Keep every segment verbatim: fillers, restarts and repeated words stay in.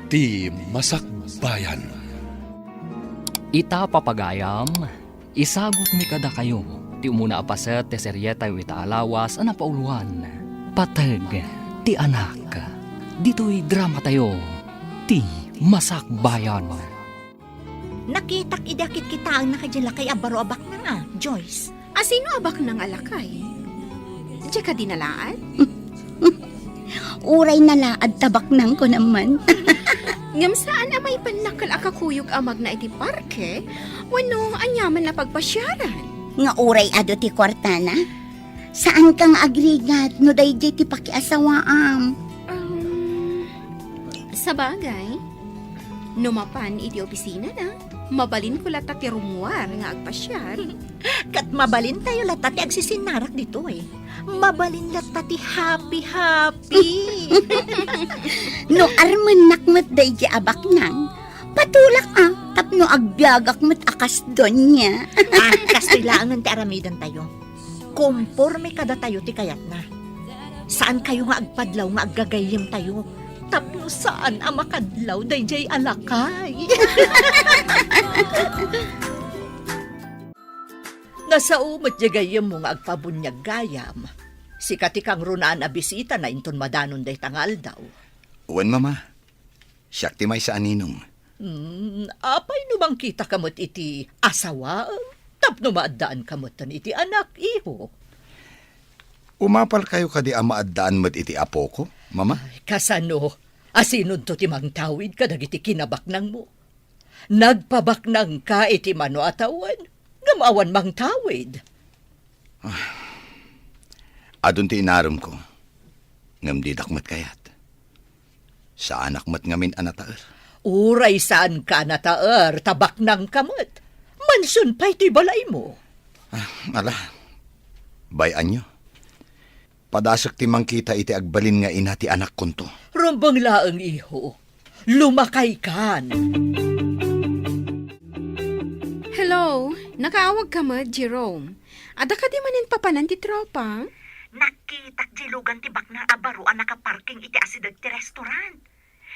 Ti Masakbayan. Ita, papagayam, isagutmi kadakayo ti umuna a paset ti serietayo ita a lawas a napauloan, Pateg ti Anak. Ditoy dramatayo, Ti Masakbayan. Nakitak idi akitkitaenna kadi lakay a baro a baknang a, Joyce. A sino a baknang a lakay? Diay kadi nalaad? Uray nalaad ta baknangko naman. Ngem saan a maipannakkel a kakuyog a magna iti parke wenno aniaman a pagpasiaran? Nga uray adu ti kuartana? Saanka nga agrigat no daydiay ti pakiasawaam? Um, sabagay, no mapan iti opisinana, mabalinko latta ti rummuar nga agpasiar. Ket mabalintayo latta ti agsisinnarak ditoy. Mabalin latta ti happy-happy. No armennak met daydiay a baknang, patulak a, tapno agbiagak met a kas doña. Ah, kastoy laengen ti aramidentayo. Komporme kadatayo ti kayatna. Saankayo nga agpadlaw nga aggagayyemtayo tapno saan a makadlaw daydiay a lakay. Nasao met diay gayyemmo nga agpabuniag gayam. Sika ti kangrunaan a bisitana inton madanon dayta nga aldaw. Wen, Mama. Siak ti maysa a ninong. Hmm, apay no mangkitaka met iti asawaem tapno maaddaanka metten iti anak, iho? Umapalkayo kadi a maaddaan met iti apoko, Mama? Ay, kasano? Asinonto ti mangtawid kadagiti kinabaknangmo? Nagpabaknangka iti mano a tawen, ngem awan mangtawid. Ah, adun ti inaremko, ngem didak met kayat. Saanak met ngamin a nataer. Uray saanka a nataer, ta baknangka met. Mansion pay toy balaymo. Ah, ala, bay-anyo. Padasek ti mangkita iti agbalin nga ina ti anakkonto. Rumbeng laeng, iho. Lumakaykan. Hello, nakaawagka met, Jerome? Adda kadi manen papanan ti tropa? Nakitak diay lugan ti baknang a baro a nakaparking iti asideg ti restaurant.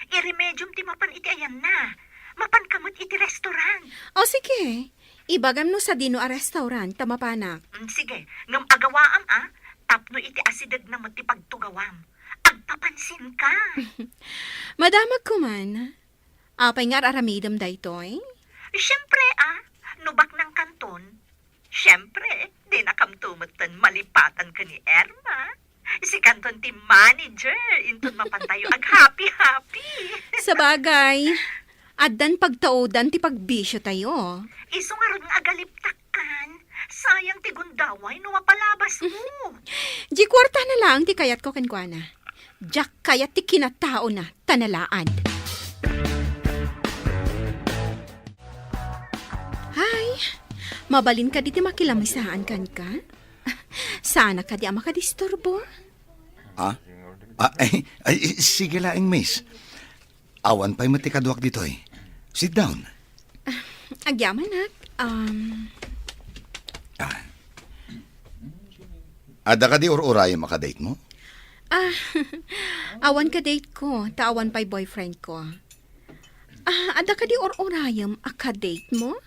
Iremediom ti mapan iti ayanna. Mapanka met iti restaurant. O, sige. Ibagam no sadino a restaurant ta mapanak. Mm, sige. Ngem agawaam, a, tapno iti asidegna met ti pagtugawam. Agpapansinka. Madamagko man. Apay nga ar-aramidem daytoy? Siempre, a, no baknangkanton, siempre, dinakamto metten malipatan ken ni Irma. Sikanton ti manager, inton mapantayo aghappy-happy. Sabagay, addan pagtaudan ti pagbisiotayo. Isu ngarud nga agaliptakkan. Sayang ti gundaway no mapalabasmo. Diay kuartana laeng ti kayatko kenkuana. Diak kayat ti kinataona, ta nalaad. Hay, mabalin kadi ti makilamisaan kenka? Saanak kadi a makadisturbo? Ah? Ah, ay, ay, sige laeng, miss. Awan pay met ti kaduak ditoy. Sit down. Ah, agyamanak. Um, Ah. Adda kadi ur-urayem a kadate mo? Ah, awan kadate ko, ta awan pay boyfriend ko. Ah, adda kadi ur-urayem a kadate mo?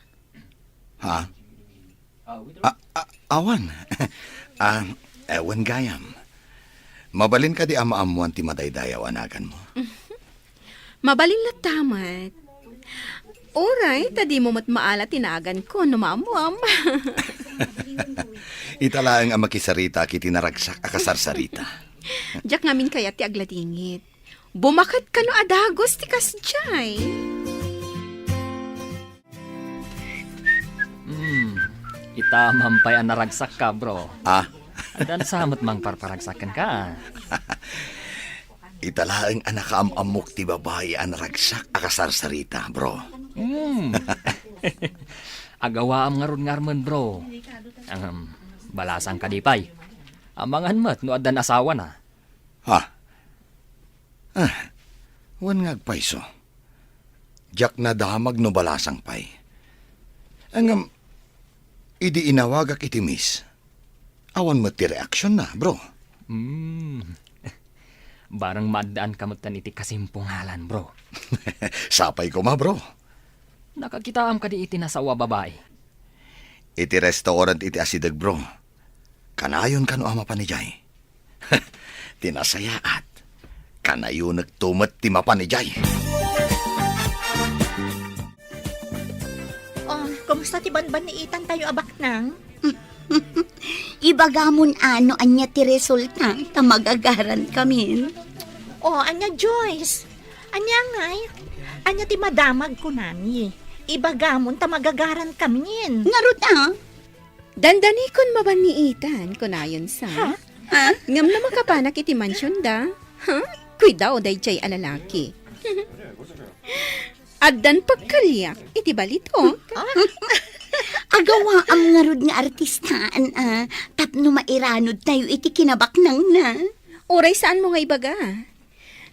Ha? Ah, ah, awan. Ah, eh, wen gayam. Mabalin kadi a maammoan ti madaydayaw a naganmo? Mabalin latta met. Uray, ta dimo met maala ti naganko no maammoam. Ita laeng a makisaritaak iti naragsak a kasarsarita. Diak ngamin kayat ti agladingit. Bumaket kano a dagus ti kasdiay. Hmm, ita man pay a naragsakka, bro. Ah? Addan sa met mangparparagsak kenka. Ita laeng a nakaam-ammok ti babai a naragsak a kasarsarita, bro. Hmm. Agawaam ngarud nga armen, bro. Ahem, balasang kadi pay. Amangan met no addan asawana. Ha? Ah, wen nga agpayso. Diak nadamag no balasang pay. Ngem, idi inawagak iti miss, awan met ti reaksionna, bro. Hmm. Bareng maaddaanka metten iti kasimpungalan, bro. Sapay koma, bro. Nakakitaam kadi iti nasawa babai? Iti restaurant iti asideg, bro. Kanayon kano a mapan idiay? Ti nasayaat, kanayonekto met ti mapan idiay. Oh, kumusta ti banbanniitan tayo a baknang? Ibagamon a no ania ti resulta ta magagarankamin. Oh, ania, Joyce? Ania ngay? Ania ti madamag kunami? Ibagamon ta magagarankamin. Ngarud a? Dandanikon mabanniitan, kunayon sa. Ha? Ha? Ngem no makapanak iti mansionda, ha? Kuidao daydiay a lalaki. Addan pagkaliak iti balitok. Agawaam ngarud nga artistaan a tapno mairanod tayo iti kinabaknangna. Uray saanmo nga ibaga.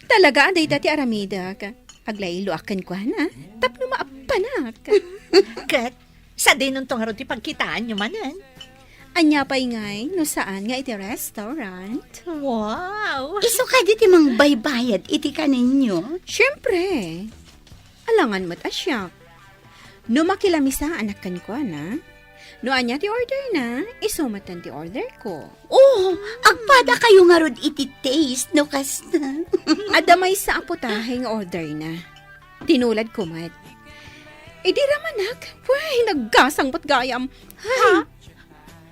Talaga a dayta ti aramidek. Aglayloak kenkuana tapno maappanak. Ket sadinonto ngarud ti pagkitaanyo manen? Ania pay ngay no saan nga iti restaurant? Wow! Isu kadi ti mangbaybayad iti kaninyo? Siempre. Alangan met a siak. No makilaamisaanak kenkuana, no ania ti orderna, isu metten ti orderko. Oh, agpadakayo ngarud iti taste no kasta. Adda maysa a putahe nga orderna. Tinuladko met. Idi ramanak, way, naggasang met gayam. Ay. Ha?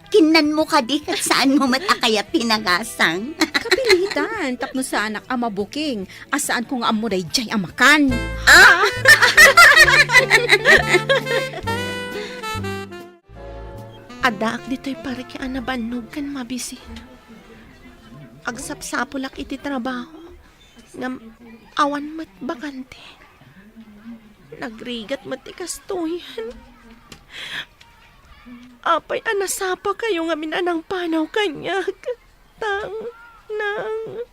Kinnanmo kadi ket saanmo met a kayat ti nagasang? Kapilitan, tapno saanak a mabuking, a saanko nga ammo daydiay a makan. Ah! Addaak ditoy parke a nabannog ken mabisin. Agsapsapulak iti trabaho. Ngem awan met bakante. Nagrigat met ti kastoyen. Apay a nasapakayo ngamin a nangpanaw kaniak? Tang, nang.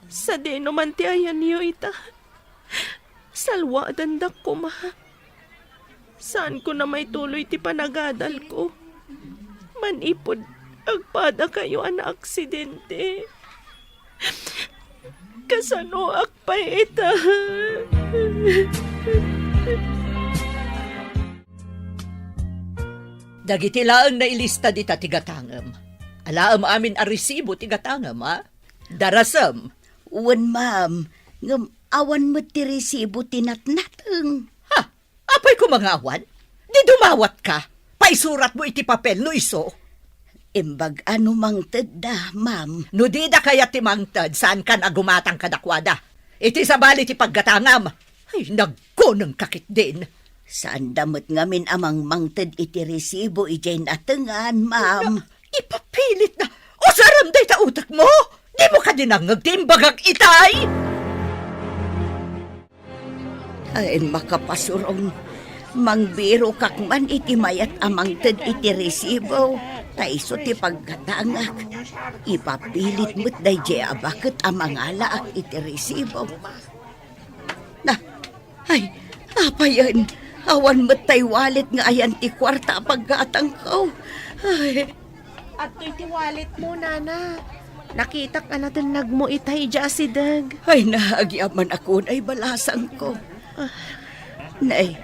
Sadino man ti ayanyo ita? Salwadandak koma. Saanko na maituloy ti panagadalko. Manipud agpadakayo a naaksidente. Kasanoak pay ita? Dagiti laeng nailista dita ti gatangem. Alaem amin a resibo ti gatangem, a? Darasem. Wen, ma'am. Ngem awan met ti resibo ti natnateng. Ha? Apay koma nga awan? Di dumawatka. Paisuratmo iti papel no isu. Imbag a no mangtedda, ma'am. No dida kayat ti mangted, saankan a gumatang kadakuada. Iti sabali ti paggatangam. Ay, nagkunengka ketdin. Saanda met ngamin a mangmangted iti resibo idiay natengan, ma'am. Ipapilit na. Usarem dayta utekmo. Dimo kadi nangngeg ti imbagak itay? Ay, makapasurong. Mangbirokak man iti mayat a mangted iti resibo, ta isu ti paggatangak. Ipapilit met daydiay a baket a mangalaak iti resibo. Na, ay, apayen, awan met tay wallet nga ayan ti kuarta a paggatangko. Ay. Adtoy ti walletmo, nana. Nakitak a natennagmo itay idiay asideg. Ay, naagyaman ako, nay balasangko. Ah. Nay,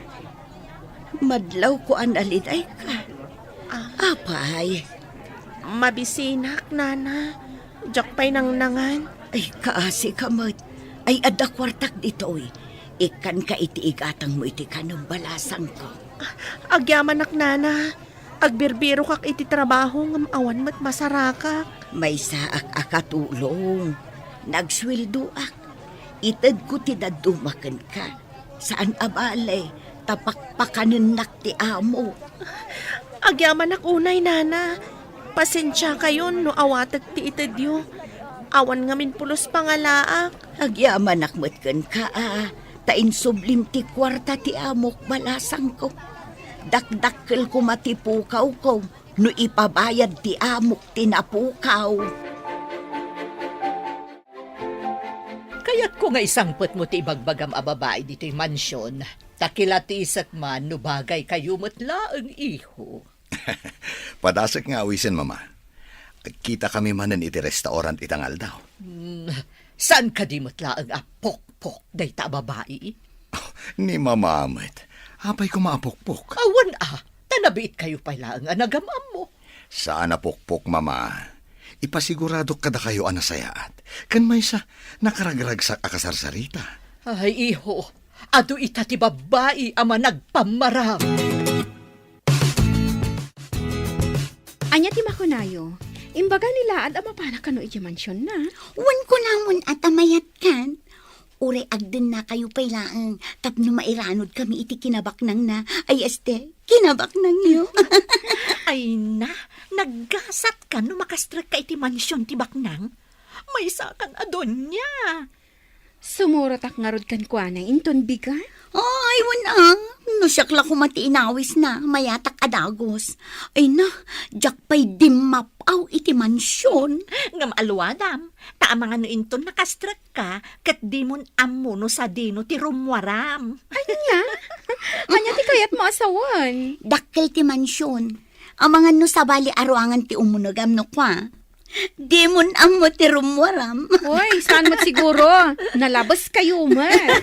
madlawko a nalidayka. Ah. Apay? Mabisinak, nana. Diak pay nangnangan. Ay, kaasi ka met. Ay, adda kuartak ditoy. Ikkanka iti igatangmo iti kanem, balasangko. Ah, agyamanak, nana. Agbirbirokak iti trabaho ngem awan met masarakak. Maysaak a katulong. Nagsueldoak. Itedko ti dadduma kenka. Saan a bale, ta pakpakanennak ti amo. Agyamanak unay, nana. Pasensiakayon no awatek ti itedyo. Awan ngamin pulos pangalaak. Agyamanak met kenka, a, ta insublim ti kuarta ti amok, balasangko. Dakdakkel koma ti pukawko no ipabayad ti amok ti napukaw. Kayatko nga isangpetmo ti ibagbagam a babai ditoy mansion, ta kilatisek man no bagaykayo met laeng, iho. Padasek nga awisen, Mama. Agkitakami manen iti restaurant ita nga aldaw. Hmm, saan kadi met laeng a pokpok dayta a babai? Ni Mama met. Apay koma a pokpok? Awan a, ta nabiitkayo pay laeng a nagam-ammo. Saan a pokpok, Mama. Ipasiguradok kadakayo a nasayaat. Ken maysa, nakaragragsak a kasarsarita. Ay, iho, adu ita ti babbai a managpammaram. Ania ti makunayo? Imbaga ni Laad a mapana kano idiay mansionna? Wen kunamon a ta mayatkan. Uray agdennakayo pay laeng tapno mairanudkami iti kinabaknangna. Ay, este, kinabaknangyo. Ay na, naggasatkan no makastrekka iti mansion ti baknang. Maysakan a donia. Sumurotak ngarud kenkuana inton bigat. Ay, wen a. No siak la koma ti inawisna, mayatak a dagus. Ay na, diak pay dimmap-aw iti mansion. Ngem aluadam, ta amangan no inton nakastrekka, ket dimon ammo no sadino ti rummuaram. Ania? Ania ti kayatmo a sawen? Dakkel ti mansion. Amangan no sabali a ruangan ti umunegam no kua. Dimon ammo ti rummuaram. Oy, saan met siguro? Nalabeskayo met.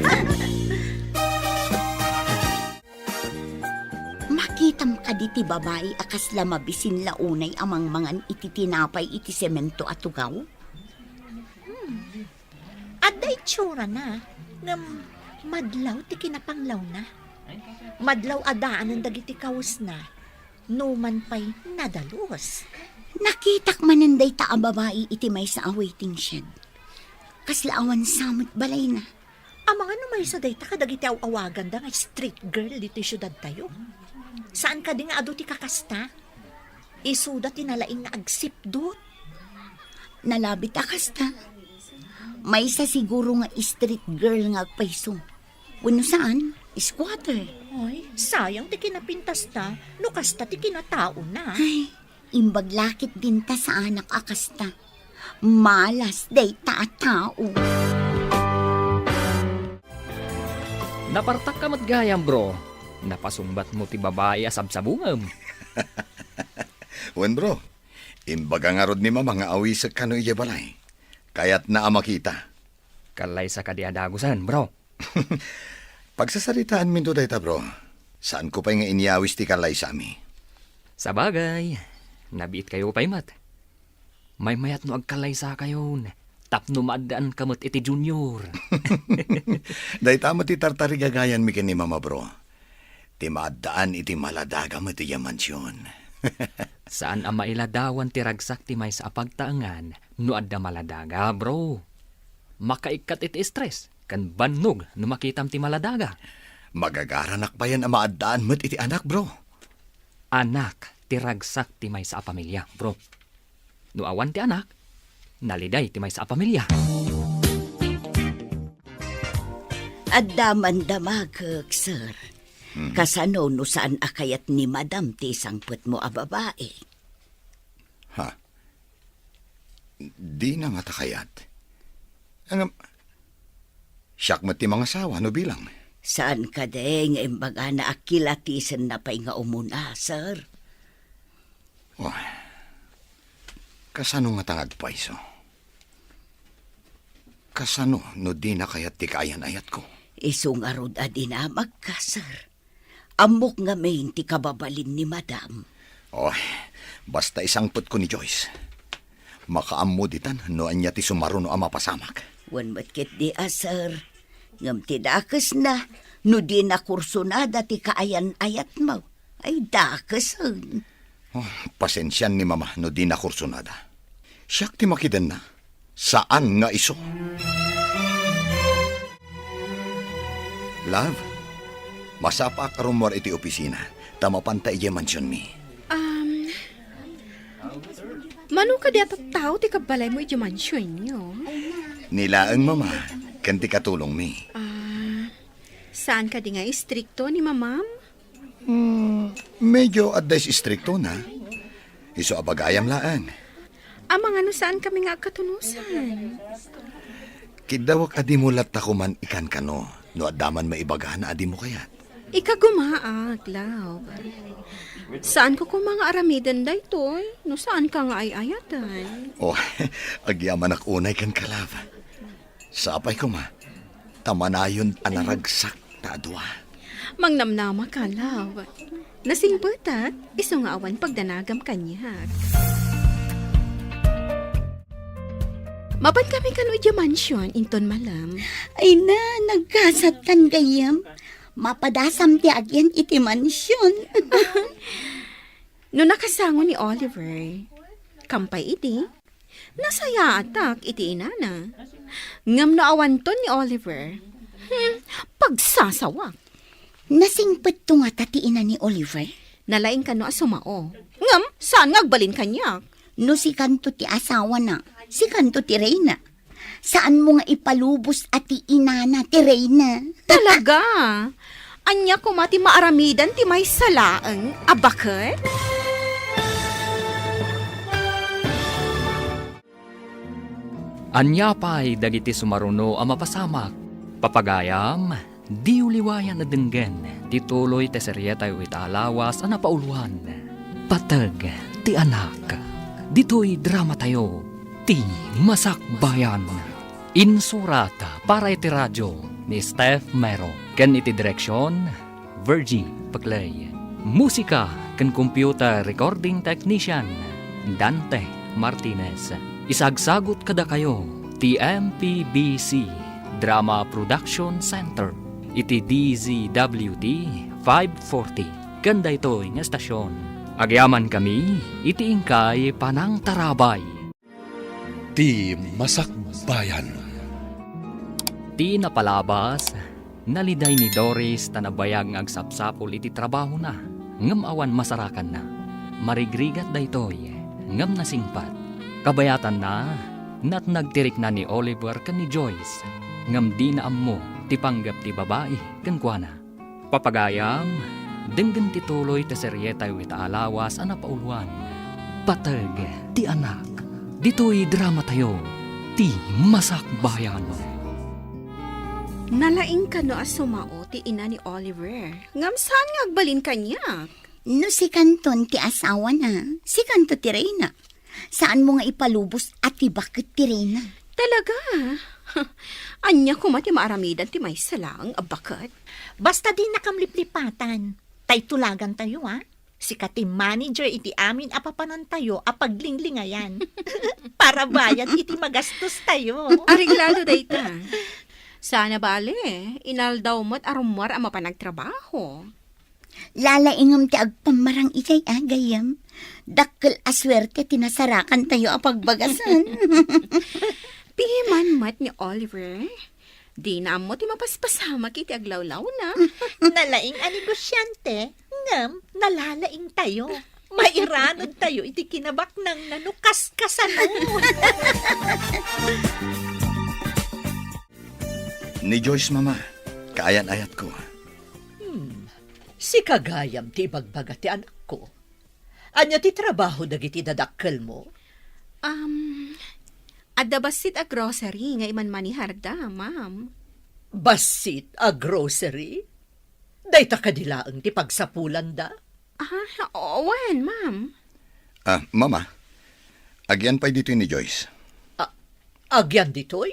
Makitam kadi ti babai a kasla mabisin la unay a mangmangan iti tinapay iti semento a tugaw? Hmm. Adda itsurana, ngem madlaw ti kinapanglawna. Madlaw a daanen dagiti kawesna, numan pay nadalus. Nakitak manen dayta a babai iti maysa a waiting shed. Kasla awan sa met balayna. Amangan no maysa dayta kadagiti aw-awaganda nga street girl ditoy siudadtayo. Saan kadi nga adu ti kakasta? Isuda ti nalaing nga agsipdut. Nalabit a kasta. Maysa siguro nga street girl nga agpayso. Wenno saan, squatter. Ay, sayang ti kinapintasta, no kasta ti kinataona. Ay, imbag la ketdin ta saanak a kasta. Malas dayta a tao. Napartakka met gayam, bro. Napasungbatmo ti babai a sabsabungem. Wen, bro. Imbaga ngarud ni Mama nga awisek kano idiay balay. Kayatna a makita. Kallaysa kadi a dagusen, bro? Pagsasaritaanminto dayta, bro. Saanko pay nga inyawis ti kallaysami. Sabagay, nabiitkayo pay met. Maymayat no agkallaysakayon, tapno maaddaanka met iti Junior. Dayta met ti tartarigagayanmi ken ni Mama, bro. Ti maaddaan iti maladaga met idiay mansion. Saan a mailadawan ti ragsak ti maysa a pagtaengan no adda maladaga, bro. Makaikkat iti stress ken bannog no makitam ti maladaga. Magagaranak payen a maaddaan met iti anak, bro. Anak ti ragsak ti maysa a pamilia, bro. No awan ti anak, naliday ti maysa a pamilia. Adda man damagek, sir. Hmm. Kasano no saan a kayat ni Madam ti isangpetmo a babai? Ha? Dina ngata kayat. Ngem, siak met ti mangasawa no bilang. Saan kadi nga imbagana a kilatisenna pay nga umuna, sir? Oh, kasano ngata nga agpayso? Kasano no dina kayat ti kaayan-ayatko? Isu ngarud a dinamagka, sir. Ammok ngamin ti kababalin ni Madam. Oh, basta isangpetko ni Joyce. Makaammo ditan no ania ti sumaruno a mapasamak. Wen met ketdi a, sir. Ngem ti dakesna, no dina kursunada ti kaayan-ayatmo, ay dakesen. Oh, pasensian ni Mama no dina kursunada. Siak ti makidenna. Saan nga isu. Love, masapaak a rummuar iti opisina, ta mapanta idiay mansionmi. Um, mano kadi a tattao ti kabbalaymo idiay mansionyo? Ni laeng, Mama, ken ti katulongmi. Ah, saan kadi nga istrikto ni Mamam? Hmm, medyo adda istriktona. Isu a bagayam laeng. Amangan no saankami nga agkatunosan? Kiddawek a dimo latta koman ikankano no adda man maibagana a dimo kayat. Ikagumaak, love. Saanko koma nga aramiden daytoy, no saanka nga ay-ayatan. Oh, agyamanak unay kenka, love. Sapay koma, ta manayon a naragsak ta adua. Mangnamnamaka, love. Nasingpetak, isu nga awan pagdanagam kaniak. Mapan kami kano idiay mansion, inton malem. Ay na, nagkasatkan gayyem. Mapadasam ti agyan iti mansion. No nakasango ni Oliver, kampay idi, nasayaatak iti inana. Ngem no awanton ni Oliver, hmm, pagsasawak. Nasingpetto ngata ti ina ni Oliver? Nalaing kano a sumao. Ngem, saan nga agbalin kaniak? No sikanto ti asawana, sikanto ti reyna. Saanmo nga ipalubos a ti inana ti reyna. Talaga? Ania koma ti maaramidan ti maysa laeng a baket? Ania pay dagiti sumaruno a mapasamak? Papagayam, diyo liwayan a denggen ti tuloy ti serietayo ita a lawas a napauluan, Pateg ti Anak. Ditoy dramatayo, Ti Masakbayan. Insurat para iti radio ni Steph Mero ken iti direksion, Virgie Paclay. Musika ken computer recording technician, Dante Martinez. Isagsagut kadakayo ti M P B C Drama Production Center iti D Z W T five forty ken daytoy nga estasion. Agyamankami iti inkay panangtarabay. Ti Masakbayan. Ti napalabas, naliday ni Doris ta nabayag nga agsapsapul iti trabahona, ngem awan masarakanna. Marigrigat daytoy, ngem nasingpet. Kabayatanna, natnag ti rikna ni Oliver ken ni Joyce, ngem dina ammo ti panggep ti babai kenkuana. Papagayam, denggen ti tuloy ti serietayo ita a lawas a napauluan, Pateg ti Anak. Ditoy dramatayo, Ti Masakbayan. Nalaing kano a sumao ti ina ni Oliver, ngem saan nga agbalin kaniak? No sikanton ti asawana, sikanto ti reyna. Saanmo nga ipalubos a ti baket ti reyna. Talaga? Ania koma ti maaramidan ti maysa laeng a baket? Basta dinakam liplipatan. Tay tulagantayo, a? Sika ti manager iti amin a papanantayo a paglinglingayan. Para bayad iti magastostayo. Areglado dayta. Sana bale, inaldaw met a rummuar a mapan agtrabaho. Lalaingem ti agpammarang idiay a gayyem. Dakkel a suerte ti nasarakantayo a pagbagasen. Piman met ni Oliver, dina ammo ti mapaspasamak iti aglawlawna. Nalaing a negosyante, ngem nalalaingtayo. Mairanudtayo iti kinabaknangna no kaskasano. Ni Joyce, Mama, kaayan-ayatko. Hmm. Sika gayam ti ibagbaga ti anakko. Ania ti trabaho dagiti dadakkelmo? Um, adda bassit a grocery nga imanmaneharda, ma'am. Bassit a grocery? Dayta kadi laeng ti pagsapulanda? Ah, wen, ma'am. Ah, Mama, agyan pay ditoy ni Joyce. Ah, agyan ditoy?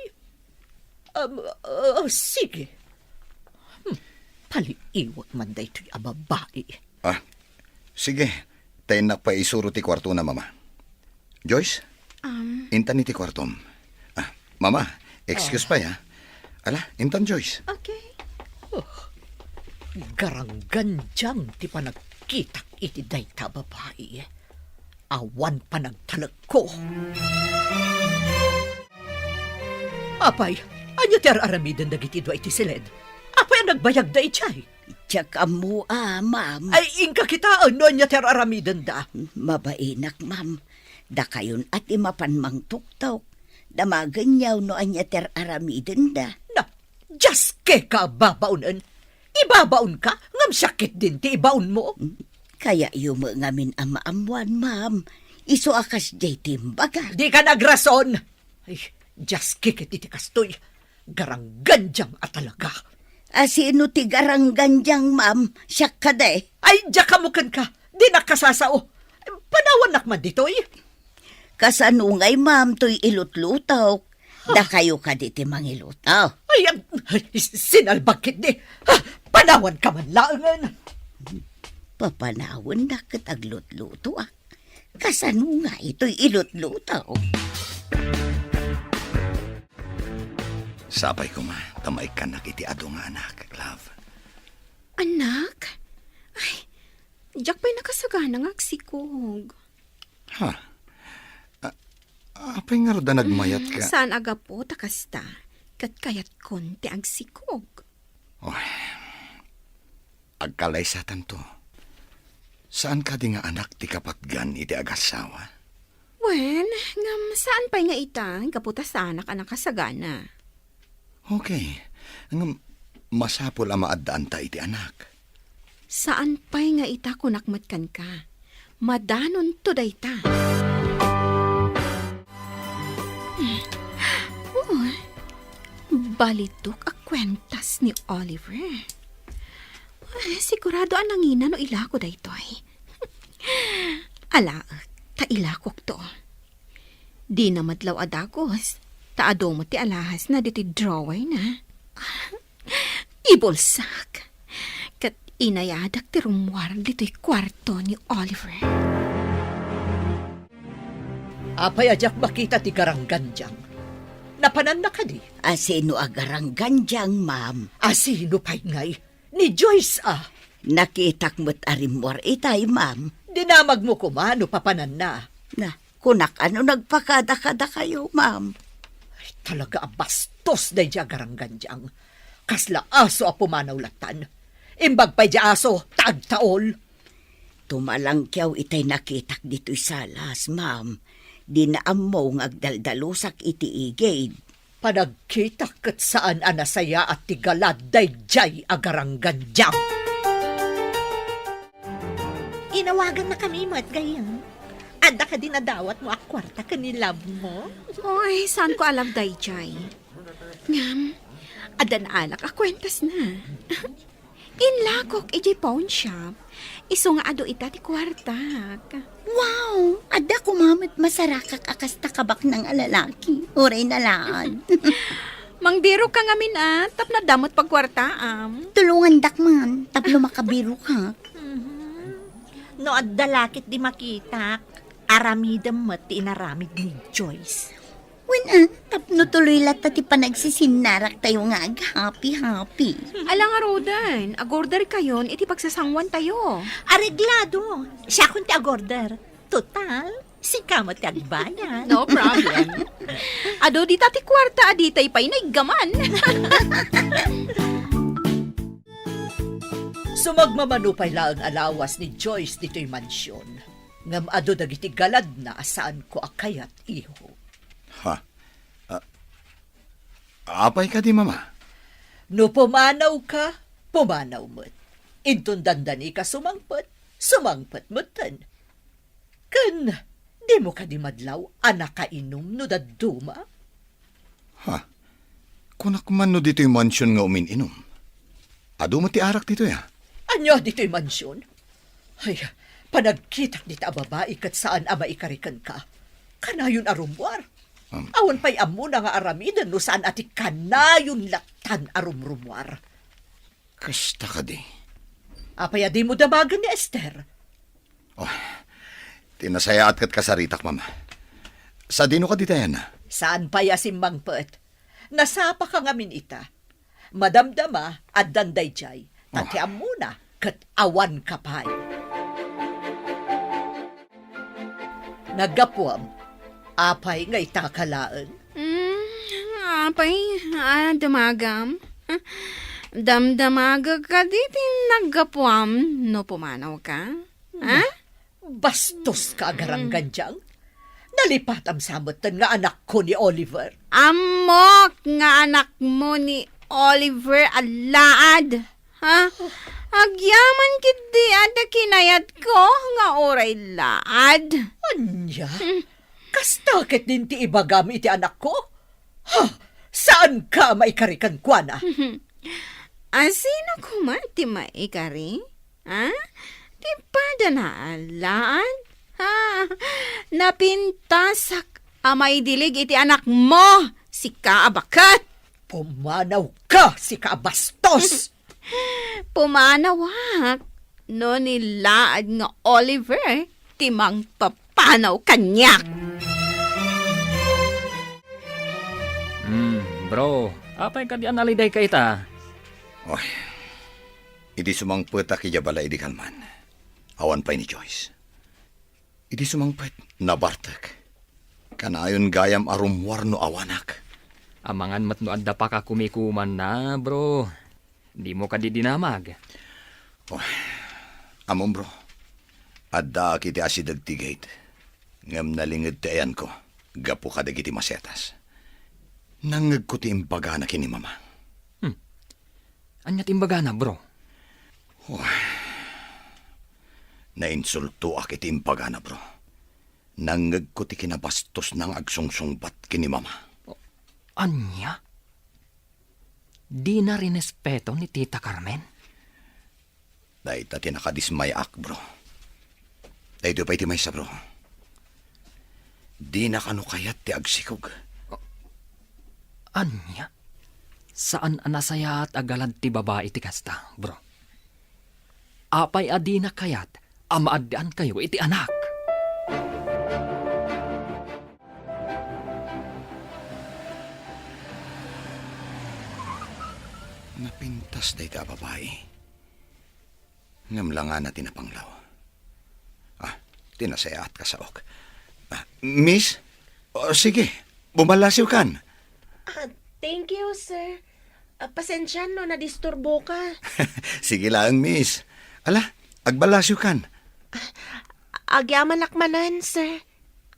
Um, ah, sige. Hmm, paliiwak man daytoy a babai. Ah, sige. Ta innak pay isuro ti kuartona, Mama. Joyce, Um, intan iti kuartom. Ah, Mama, excuse pay, ha? Ala, intan, Joyce. Okay. Oh, garanggandiang ti panagkitak iti dayta a babai. Awan panagtalekko. Apay, ania ti ar-aramiden dagiti dua iti siled? Apay a nagbayagda idiay? Diak ammo a, ma'am. Ay, inka kitaen no ania ti ar-aramidenda. Mabainak, ma'am. Dakayon a ti mapan mangtuktok. Damagenyo no ania ti ar-aramidenda. Na, diaskeka a babaonen. Ibabaonka, ngem siak ketdin ti ibaonmo. Kayatyo met ngamin a maammoan, ma'am. Isu a kasdiay ti imbaga. Dika nagrason! Ay, diaske ket iti kastoy. Garanggandiam a talaga. A, sino ti garanggandiang, ma'am? Siak kadi? Ay, diak ammo kenka. Dinak kasasao. Panawannak man ditoy. Kasano ngay, ma'am, toy ilutlutok? Dakayo kadi ti mangilutok? Ay, am, ay, sinalbag ketdi. Ah, panawanka man laengen. Papanawannak ket aglutlutoak. Kasano ngay toy ilutlutok? Sapay koma ta maikkannak iti adu nga anak, love. Anak? Ay, diak pay nakasagana nga agsikog. Ha? A-, apay ngarud a nagmayat ka? Hmm, saan a gapu ta kasta, ket kayatkon ti agsikog. Oy, agkalaysatanto. Saan kadi nga anak ti kapatgan iti agassawa? Wen, ngem saan pay nga ita, gapu ta saanak a nakasagana. Okay. Ngem masapul a maaddaanta iti anak. Saan pay nga ita, kunak met kenka. Madanonto dayta. Oh, balitok a kuentas ni Oliver. Ah, sigurado a nangina no ilako daytoy. Alaek, ta ilakokto. Dina madlaw a dagus, ta adu met ti alahasna ditoy drawerna. Ibulsak. Ket inayadak ti rummuar ditoy kuarto ni Oliver. Apay a diak makita ti garanggandiang? Napananna kadi? A, sino a garanggandiang, ma'am? A, sino pay ngay? Ni Joyce a. Nakitak met a rimmuar itay, ma'am. Dinamagmo koma no papananna. Na, kunak a no nagpakadakadakayo, ma'am. Ay, talaga a bastos daydiay a garanggandiang. Kasla aso a pumanaw lattan. Imbag pay di aso, ta agtaol. Tumalangkiaw itay nakitak ditoy salas, ma'am. Dina ammo nga agdaldalusak iti igid. Panagkitak ket saan a nasayaat ti galad daydiay a garanggandiang. Inawagannakami met, gayyem. Adda kadi nadawatmo a kuarta ken ni love mo? Oy, saanko a love daydiay. Ngem, adda naalak a kuentasna. Inlakok idiay pawn shop, isu nga adu ita ti kuartak. Wow! Adda koma met masarakak a kasta kabaknang a lalaki. Uray na laeng. Mangbirokka ngamin a, tapno adda met pagkuartaam. Tulongandak man, tapno makabirokak. Mhm. No adda la ket di makitak, aramidem met ti inaramid ni Joyce. Wen, a, tapno tuloy latta ti panagsisinnaraktayo nga aghappy-happy. Ala ngaruden, agorderkayon iti pagsasanguantayo. Areglado. Siakon ti agorder. Total, sika met ti agbayad. No problem. Adu dita ti kuarta a ditay pay naiggaman. Sumagmamano pay laeng a lawas ni Joyce ditoy mansion. Ngem adu dagiti galadna a saanko a kayat, iho. Ha? A-, apay kadi, Mama? No pumanawka, pumanaw met. Inton dandanika sumangpet, sumangpet metten. Ken dimo kadi madlaw a nakainum no dadduma? Ha? Kunak man no ditoy mansion nga umin-inum. Adu met ti arak ditoy, a? Ania ditoy mansion? Ay, panagkitak dita a babai ket saan a maikari kenka. Kanayon a rummuar. Um. Awan pay ammona nga aramiden no saan a ti kanayon lattan a rumrummuar. Kasta kadi. Apay a dimo damagen ni Esther? Oh, ti nasayaat ket kasaritak, Mama. Sadino kadi tayan? Saan pay a simmangpet? Nasapaka ngamin ita. Madamdama, addan daydiay. Ta ti ammona, ket awanka pay. Naggapuam, apay nga itaka laeng? Mm, apay, a, damagam? Damdamagek kadi ti naggapuam no pumanawka? Ha? Bastos ka, agaranggandiang. Nalipatam sa metten nga anakko ni Oliver. Ammok nga anakmo ni Oliver a laad. Ha? Agyaman ketdi adda kinayatko nga uray laad. Ania? Hmm. Kasta ketdin ti ibagam iti anakko? Ha? Saanka a maikari kenkuana? Mhm. A, sino koma ti maikari? Ha? Ti padana a laad? Ha? Napintasak a maidilig iti anakmo, sika a baket! Pumanawka, sika a bastos! Pumanawak no ni laad nga Oliver ti mangpapanaw kaniak. Hmm, bro, apay kadi a nalidayka ita? Oy, idi sumangpetak idiay balay idi kalman, awan pay ni Joyce. Idi sumangpet, nabartek. Kanayon gayam a rummuar no awanak. Amangan met no adda pakakumikumanna, bro. Dimo kadi dinamag? Oh, ammom, bro. Addaak iti asideg ti gate. Ngem nalinged ti ayanko gapu kadagiti masetas. Nangngegko ti imbagana ken ni Mama. Hmm. Ania ti imbagana, bro? Oh. Nainsultoak iti imbagana, bro. Nangngegko ti kinabastosna nga agsungsungbat ken ni Mama. Ania? Dina rinespeto ni Tita Carmen? Dayta ti nakadismayaak, bro. Daytoy pay ti maysa, bro. Dina kano kayat ti agsikog. Ania? Saan a nasayaat a galad ti babai ti kasta, bro. Apay a dina kayat a maaddaankayo iti anak? Napintas dayta a babai. Ngem langana ti napanglaw. Ah, ti nasayaat kasaok. Ah, miss? Oh, sige, bumallasiwkan. Ah, thank you, sir. Ah, pasensian no nadisturboka. Sige laeng, miss. Ala, agballasiwkan. Agyamanak manen, sir.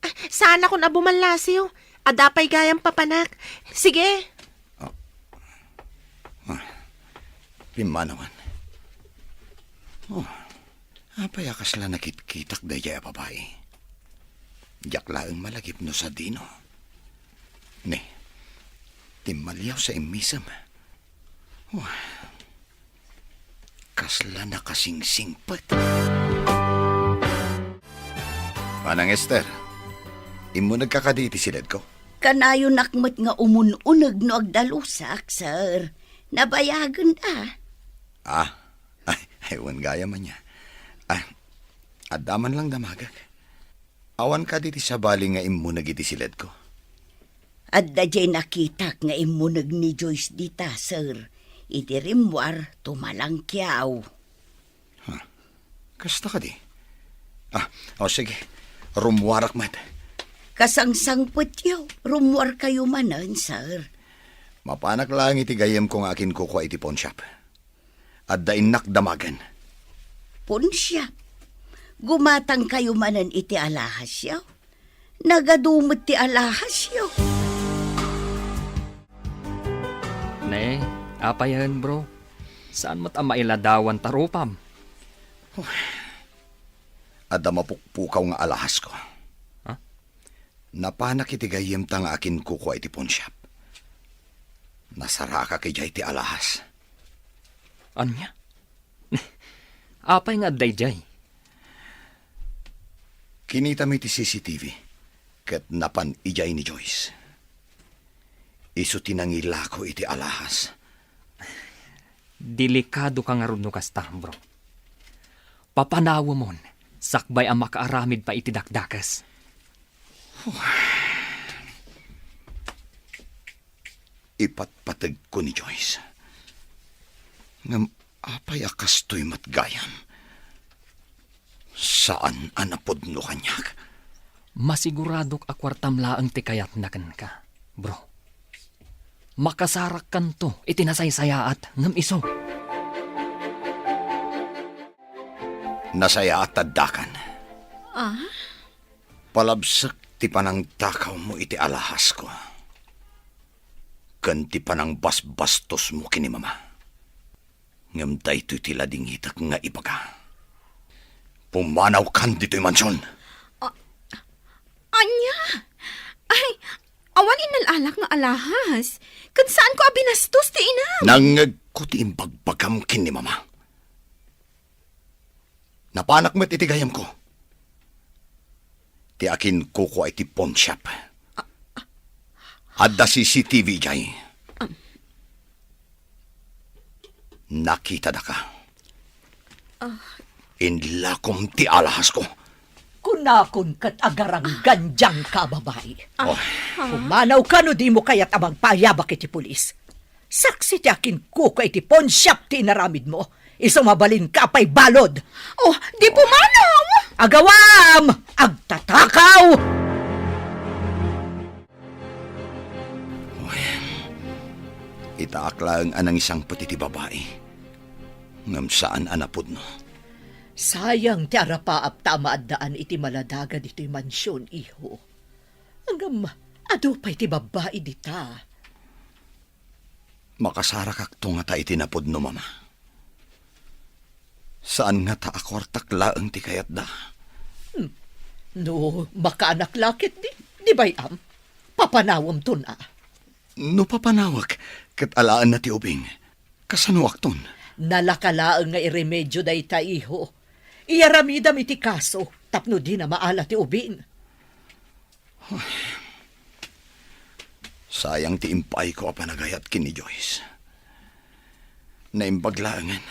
Ah, saanakon a bumallasiw. Adda pay gayam papanak. Sige. Oh. Ah, pimmanawan. Oh. Apay a kasla nakitkitak daydiay a babai? Diak laeng malagip no sadino. Ne, timmaliaw sa immisem. Wah, kasla nakasingsingpet. Manang Esther, immunegka kadi iti siledko? Kanayonak met nga umun-uneg no agdalusak, sir. Nabayagen a. Ah, Ay, ay, wen gayam ania. Ah, adda man lang damagek. Awan kadi ti sabali nga immuneg iti siledko? Adda diay nakitak nga immuneg ni Joyce dita, sir. Iti rimmuar, tumalangkiaw. Ha? Kasta kadi? Ah, o sige. Rummuarak met. Kasangsangpetyo, rummuarkayo manen, sir. Mapanak laeng iti gayyemko nga akinkukua iti pawnshop. Adda innak damagen. Ponsiap, gumatangkayo manen iti alahasyo. Nagadu met ti alahasyo. Ne, apayen, bro? Saan met a mailadawan ta rupam? Adda mapukpukaw nga alahasko. Ha? Napanak iti gayyemta nga akinkukua iti pawnshop. Nasarakak idiay ti alahas. Ania? Apay nga adda idiay? Kinitami ti C C T V ket napan idiay ni Joyce. Isu ti nangilako iti alahas. Delikadoka ngarud no kasta, bro. Papanawemon, sakbay a makaaramid pay iti dakdakes. Ipatpategko ni Joyce. Ngem apay a kastoy met gayam? Saan a napudno kaniak. Masiguradok a kuartam laeng ti kayatna kenka, bro. Makasarakkanto iti nasaysayaat ngem isu. Nasayaat addakan. Ah? Palabsek ti panangtakawmo iti alahasko ken ti panangbasbastosmo ken ni Mama. Ngem daytoy ti ladingitek nga ibaga. Pumanawkan ditoy mansion. A-, ania? Ay, Awan innal-alak nga alahas. Ket saanko a binastos ti inam. Nangngegko ti imbagbagam ken ni Mama. Napanak met iti gayamko ti akinkukua iti pawnshop. Adda C C T V idiay. Nakitadaka. Ah. Inlakom ti alahasko. Kunakon ket agaranggan dianka a babai. Ah. Oh. Pumanawka no dimo kayat a magpaayabak iti pulis. Saksi ti akinkukua iti pawnshop ti inaramidmo. Isu mabalinka a paibalud. Oh, di pumanaw! Agawam! Agtatakaw! Uy, itaak laeng a nangisangpet iti babai, ngem saan a napudno. Sayang ti arapaapta a maaddaan iti maladaga ditoy mansion, iho. Ngem adu pay ti babbai dita. Makasarakakto ngata iti napudno, Mama. Saan ngata a kuartak laeng ti kayatda. Hmm. No makaanak la ketdi, di bay-am, papanawemton a. No papanawek, ket alaenna ti ubing, kasanoakton? Nalaka laeng nga iremedio dayta, iho. Iyaramidam iti kaso tapno dina maala ti ubing. Sayang ti impaayko a panagayat ken ni Joyce. Naimbag laengen,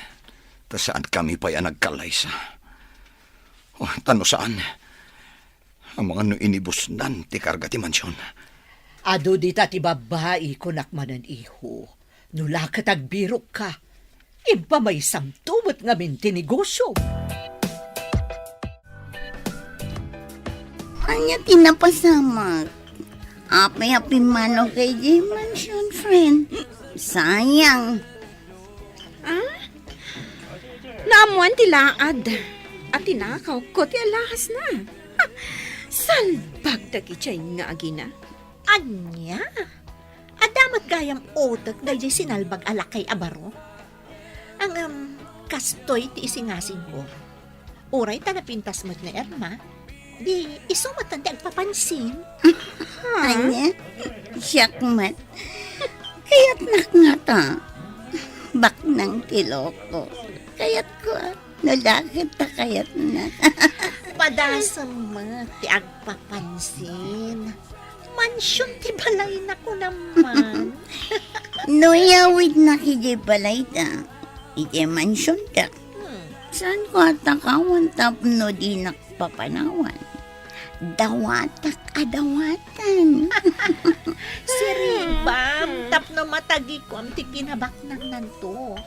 ta saankami pay a nagkallaysa. Oh, ta no saan, amangan no inibusnan ti karga ti mansion. Adu dita ti babbai, kunak manen, iho. No la ket agbirokka, impamaysamto met ngamin ti negosiom. Ania ti napasamak? Apay a pimmanaw ka idiay mansion, friend? Sayang. Ah? Naammoan ti laad a tinakawko ti alahasna. Salbag dagidiay nga agina. Ania? Adda met gayam utek daydiay sinalbag a lakay a baro? Ngem, kastoy ti isingasingko. Uray ta napintas met ni Irma, di isu met ti agpapansin. Ania? Siak met. Kayatnak ngata. Baknang ti loko. Kayatko, a. No la ket ta kayatna. Padasem met ti agpapansin. Mansion ti balayna, kunam man. No iyawidnak idiay balayda, idiay mansionda, hmm, saanko a takawan tapno dinak papanawan? Dawatak a dawatan. Siribam tapno matagikuam ti kinabaknangnanto.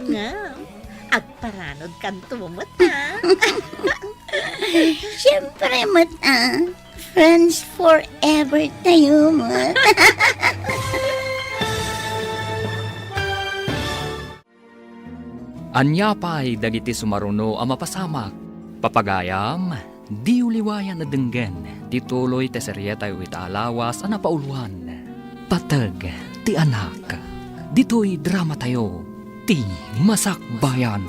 Ngem, agparanodkanto met, a. Siempre met, a. Friends forever tayo met. Ania pay dagiti sumaruno a mapasamak? Papagayam, diyo liwayan a denggen ti tuloy ti serietayo ita a lawas a napauluan, Pateg ti Anak. Ditoy dramatayo, Ti Masakbayan.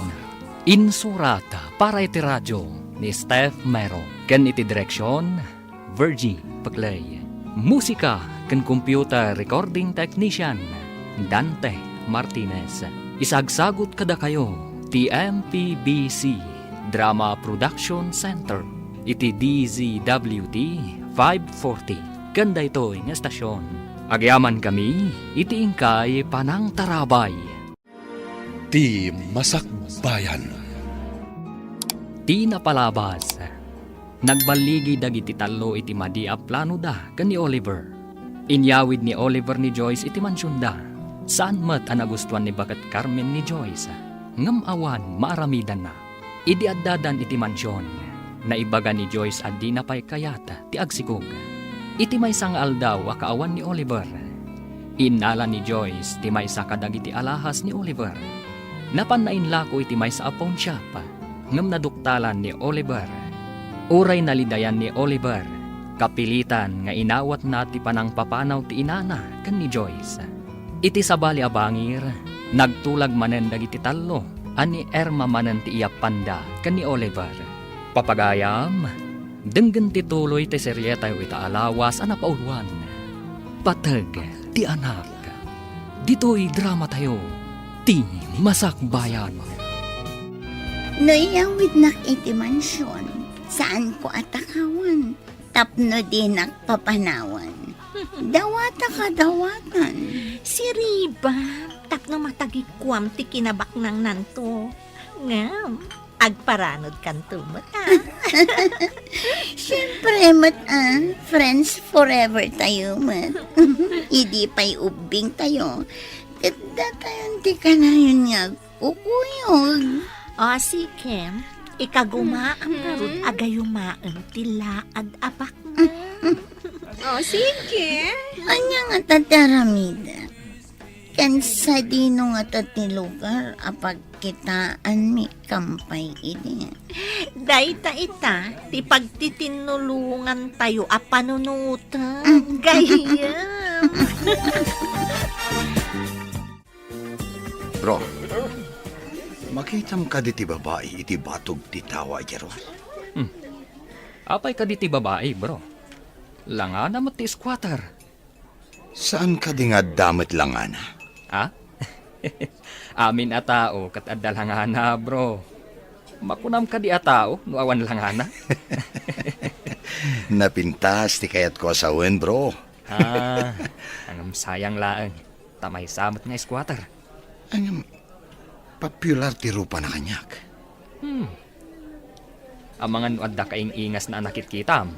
Insurat para iti radio ni Steph Mero ken iti direksion, Virgie Paclay. Musika ken computer recording technician, Dante Martinez. Isagsagut kadakayo ti M P B C Drama Production Center iti D Z W T five forty ken daytoy nga estasion. Agyamankami iti inkay panangtarabay. Ti Masakbayan. Ti napalabas. Nagballigi dagiti tallo iti madi a planoda ken ni Oliver. Inyawid ni Oliver ni Joyce iti mansionda. Saan met a nagustuan ni Baket Carmen ni Joyce, ngem awan maaramidanna. Idi addadan iti mansion, naibaga ni Joyce a dina pay kayat ti agsikog. Iti maysa nga aldaw a kaawan ni Oliver, innala ni Joyce ti maysa kadagiti alahas ni Oliver. Napan nainlako iti maysa a pawnshop, ngem naduktalan ni Oliver. Uray nalidayan ni Oliver, kapilitan nga inawatna ti panangpapanaw ti inana ken ni Joyce. Iti sabali a bangir, nagtulag manen dagiti tallo a ni Irma manen ti iyappanda ken ni Oliver. Papagayam, denggen ti tuloy ti serietayo ita a lawas a napauluan. Pateg ti Anak. Ditoy dramatayo, ti Masakbayan. No iyawidnak iti mansion, saanko a takawan tapno dinak papanawan. Dawata kadawatan. Siriba, tapno matagikuam ti kinabaknangnanto. Ngem, agparanod kanto met, a. Siyempre met, a, friends forever tayo met. Idi pay ubbing tayo, ket datayon ti kanayon nga agkukuyog. O, sige. Ikagumaam ngarud a gayumaem ti laad a baknang. O, sige. Ania ngata ti aramidek? Ken sadino ngata ti lugar a pagkitaanmi kampay idi? Dayta ita ti pagtitinnulongantayo a panunoten, gayyem. Bro, makitam kadi ti babai iti batog ti tawa idiay ruar? Hmm. Apay kadi ti babai, bro? Langana met ti squatter. Saan kadi nga adda met langana? Ha? Amin a tao ket adda langana, bro. Makunam kadi a tao no awan langana? Napintas ti kayatko a sawen, bro. Ah, ngem sayang laeng. Ta maysa met nga squatter. Ngem, popular ti rupana kaniak. Hmm. Amangan no adda kaing-ingasna a nakitkitam?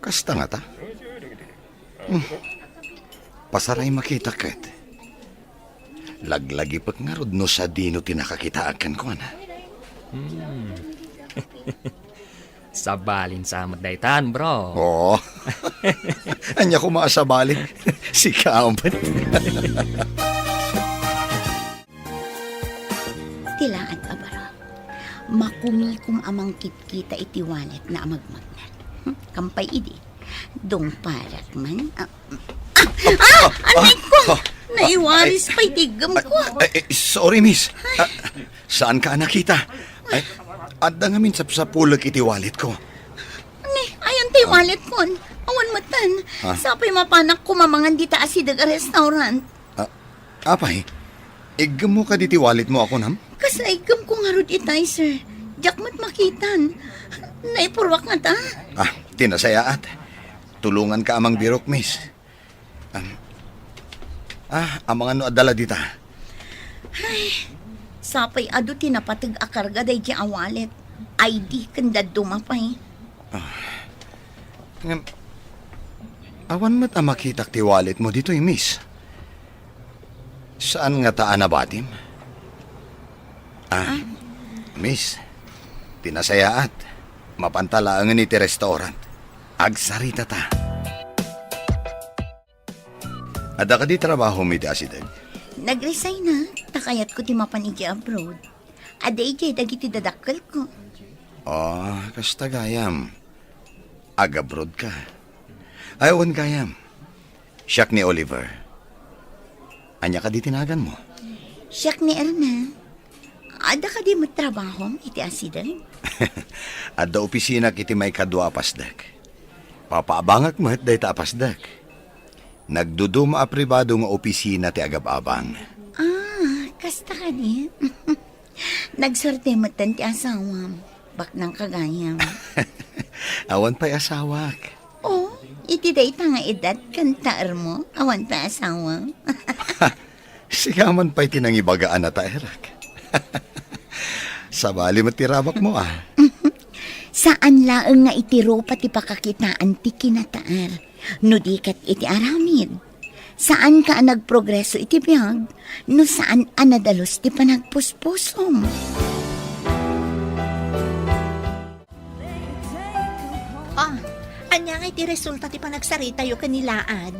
Kasta ngata? Hmm. Pasaray makita ket. Laglagipek ngarud no sadino ti nakakitaak kenkuana. Hmm. Sabalin sa met daytan, bro. Oo. Ania koma a sabalin? Sika met. Ti laad a baro. Makumikom a mangkitkita iti walletna a magmagnet. Hmm, kampay idi. Dungparak man. Ah, ah, ah, anay ko! Ah, ah, naiwaris pay ti iggemko. Ay, ay, sorry, miss. Ah, saanka a nakita? Ay, adda ngamin sapsapulek iti walletko. Ni, ayan ti walletkon. Awan metten. Ah? Sapay mapanak kumamangan dita asideg a restaurant. Ah, apay, iggemmo kadi ti walletmo a kunam? Kasla iggemko ngarud itay, sir. Diak met makitan. Naipurruak ngata. Ah, ti nasayaat. Tulonganka a mangbirok, miss. Am, ah, amangan no adda la dita. Ay, sapay adu ti napateg a karga daydi a wallet. I D ken dadduma pay. Ah, ngem, awan met a makitak ti walletmo ditoy, miss. Saan ngata a nabatim? Ah, ah, miss, ti nasayaat, mapanta laengen iti restaurant. Agsaritata. Adda kadi trabahom iti asideg? Nag-resign na, ta kayatko ti mapan idiay abroad. Adda idiay dagiti dadakkelko. Oh, kasta gayam. Ag-abroad ka. Ay, wen gayam. Siak ni Oliver. Ania kadi ti naganmo? Siak ni Erna. Adda kadi met trabahom iti asideg? Adda opisinak iti maikadua a pasdek. Papaabangak met dayta a pasdek. Nagduduma a pribado nga opisina ti agab-abang. Ah, kasta kadi? Nagsuerte metten ti asawam. Baknang ka gayam. Awan pay asawak. Oh, iti dayta nga edad ken taermo, awan pay asawam. Sika man pay ti nangibaga a nataerak. Sabali met ti rabakmo, a. Saan laeng nga iti rupa ti pakakitaan ti kinataer, no di ket iti aramid. Saanka a nagprogreso iti biag, no saan a nadalus ti panagpuspusom. Ah, ania nga iti resulta ti panagsaritayo ken ni Laad?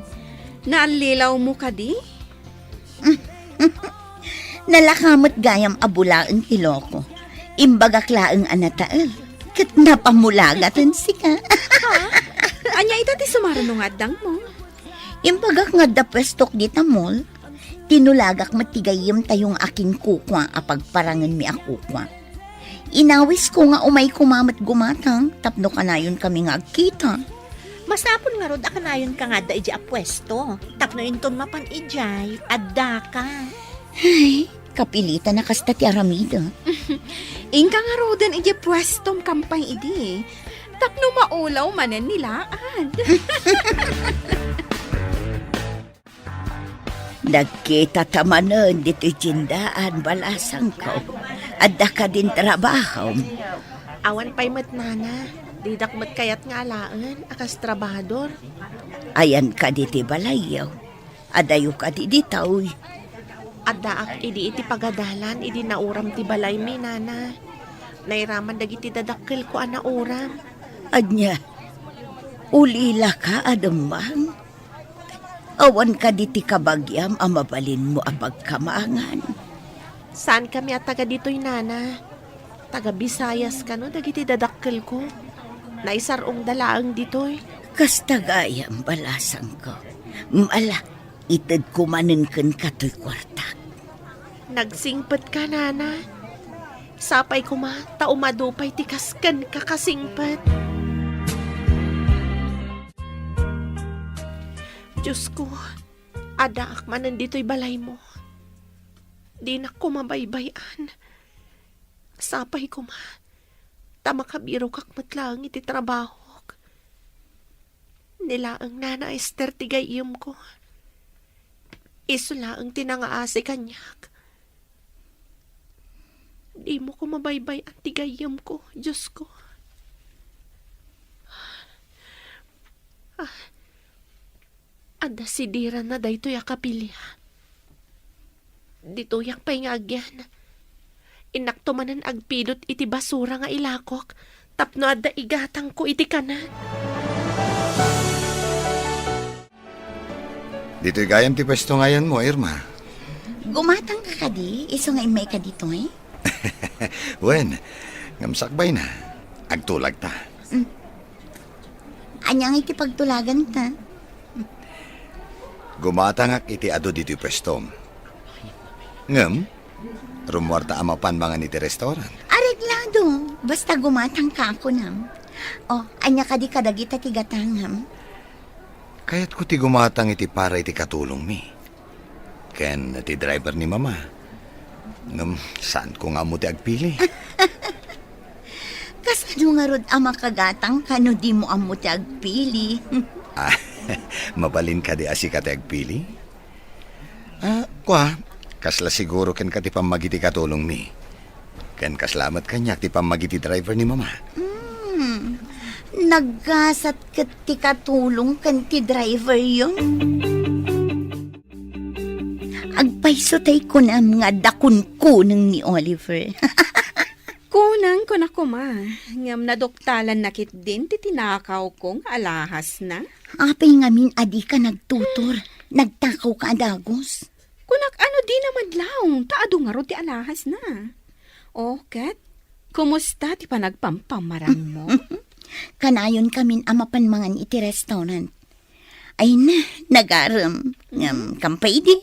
Naallilawmo kadi? Nalaka met gayam a bulaen ti loko. Imbagak laeng a natael, ket napamulagaten sika. Ha? Ania ita ti sumaruno nga addangmo? Imbagak nga adda puestok dita mall. Tinulagak met ti gayyemtayo nga akinkukua a pagparangenmi a kukua. Inawisko nga umay koma met gumatang tapno kanayonkami nga agkita. Masapul ngarud a kanayonka nga adda idiay a puesto. Tapno inton mapan idiay, addaka. Ay, kapilitan a kasta ti aramidek. Inka ngaruden idiay puestom kampay idi. Tapno maulaw manen ni Laad. Nagkitata manen ditoy tiendaan, balasangko. Adda kadin trabahom? Awan pay met, nana. Didak met kayat nga alaen a kas trabahador. Ayanka ditoy balayyo? Adayo kadi ditoy? Addaak idi iti pagadalan idi nauram ti balaymi, nana. Nairaman dagiti dadakkelko a nauram. Ania? Ulilaka a dumteng? Awan kadi ti kabagiam a mabalinmo a pagkamangan? Saankami a taga ditoy, nana. Taga Visayas kano dagiti dadakkelko. Naisar-ongda laeng ditoy. Kasta gayam, balasangko. Ala, itedko manen kenka toy kuartak. Nagsingpetka, nana. Sapay koma ta umadu pay ti kas kenka kasingpet. Diosko, addaak manen ditoy balaymo. Dinak koma baybay-an. Sapay koma ta makabirokak met laeng iti trabahok. Ni laeng Nana Ester ti gayyemko. Isu laeng ti nangaasi kaniak. Dimo koma baybay-an ti gayyemko, Diosko. Ah, adda sidiranna daytoy a kapilian. Ditoyak pay nga agyan. Innakto manen agpidot iti basura nga ilakok tapno adda igatangko iti kanen. Ditoy gayam ti pwesto nga ayanmo, Irma. Gumatangka kadi, isu nga immayka ditoy? Wen, ngem sakbayna. Agtulagta. Mm. Ania nga iti pagtulaganta? Gumatangak iti adu ditoy pwestom. Ngem, rummuarta a mapan mangan iti restaurant. Areglado, basta gumatangka a kunam. O, ania kadi kadagita ti gatangam? Kayatko ti gumatang iti para iti katulongmi ken ti driver ni Mama. Ngem, saanko nga ammo ti agpili. Kasano ngarud a makagatangka no dimo ammo ti agpili? Ah, mabalin kadi a sika ti agpili? Ah, kua, kasla siguro kenka ti pammagiti katulongmi. Ken kasla met kaniak ti pammagiti driver ni Mama. Hmm, naggasat ket ti katulong ken ti driveryo. Agpayso tay kunam nga adda kunkuneng ni Oliver. Kunang kuna koma, ngem naduktalanna ketdin ti tinakawko nga alahasna. Apay ngamin a dika nagtutor? Nagtakawka a dagus. Kunak, ano di namadlaw, ta adu ngarud ti alahasna. O, ket, kumusta ti panagpampamarangmo? Kanayon kamin a mapan mangan iti restaurant. Ay na, nagarem. Ngem, kampay idi,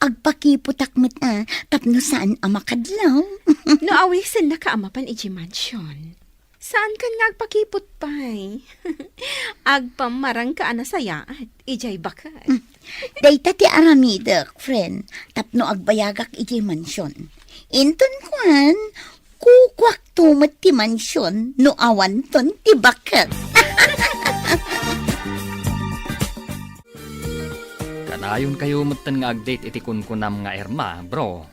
agpakiputak met a, tapno saan a makadlaw. No awisennaka a mapan idiay mansion, saankan nga agpakiput pay. Agpammarangka a nasayaat, idiay baket. Mm. Dayta ti aramidek, friend, tapno agbayagak idiay mansion. Inton kuan, kukuakto met ti mansion no awanton ti baket. Kanayonkayo metten nga ag-date iti kunkunam nga Irma, bro.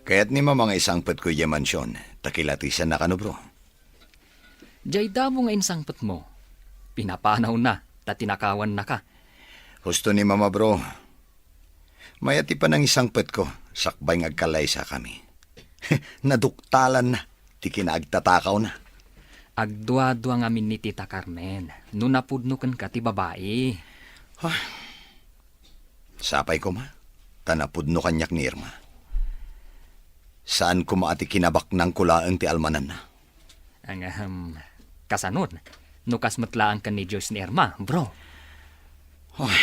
Kayat ni Mama nga isangpetko idiay mansion, ta kilatisannaka no, bro. Diay damo nga insangpetmo, pinapanawna ta tinakawannaka. Husto ni Mama, bro. Mayat ti panangisangpetko, sakbay nga agkalaysakami. Naduktalanna ti kinaagtatakawna. Agduadua ngamin ni Tita Carmen no napudno kenka ti babai. Ah, sapay koma, ta napudno kaniak ni Irma. Saan koma a ti kinabaknangko laeng ti almananna. Ang, ahem, kasanon, no kas met laeng ken ni Joyce ni Irma, bro? Ay,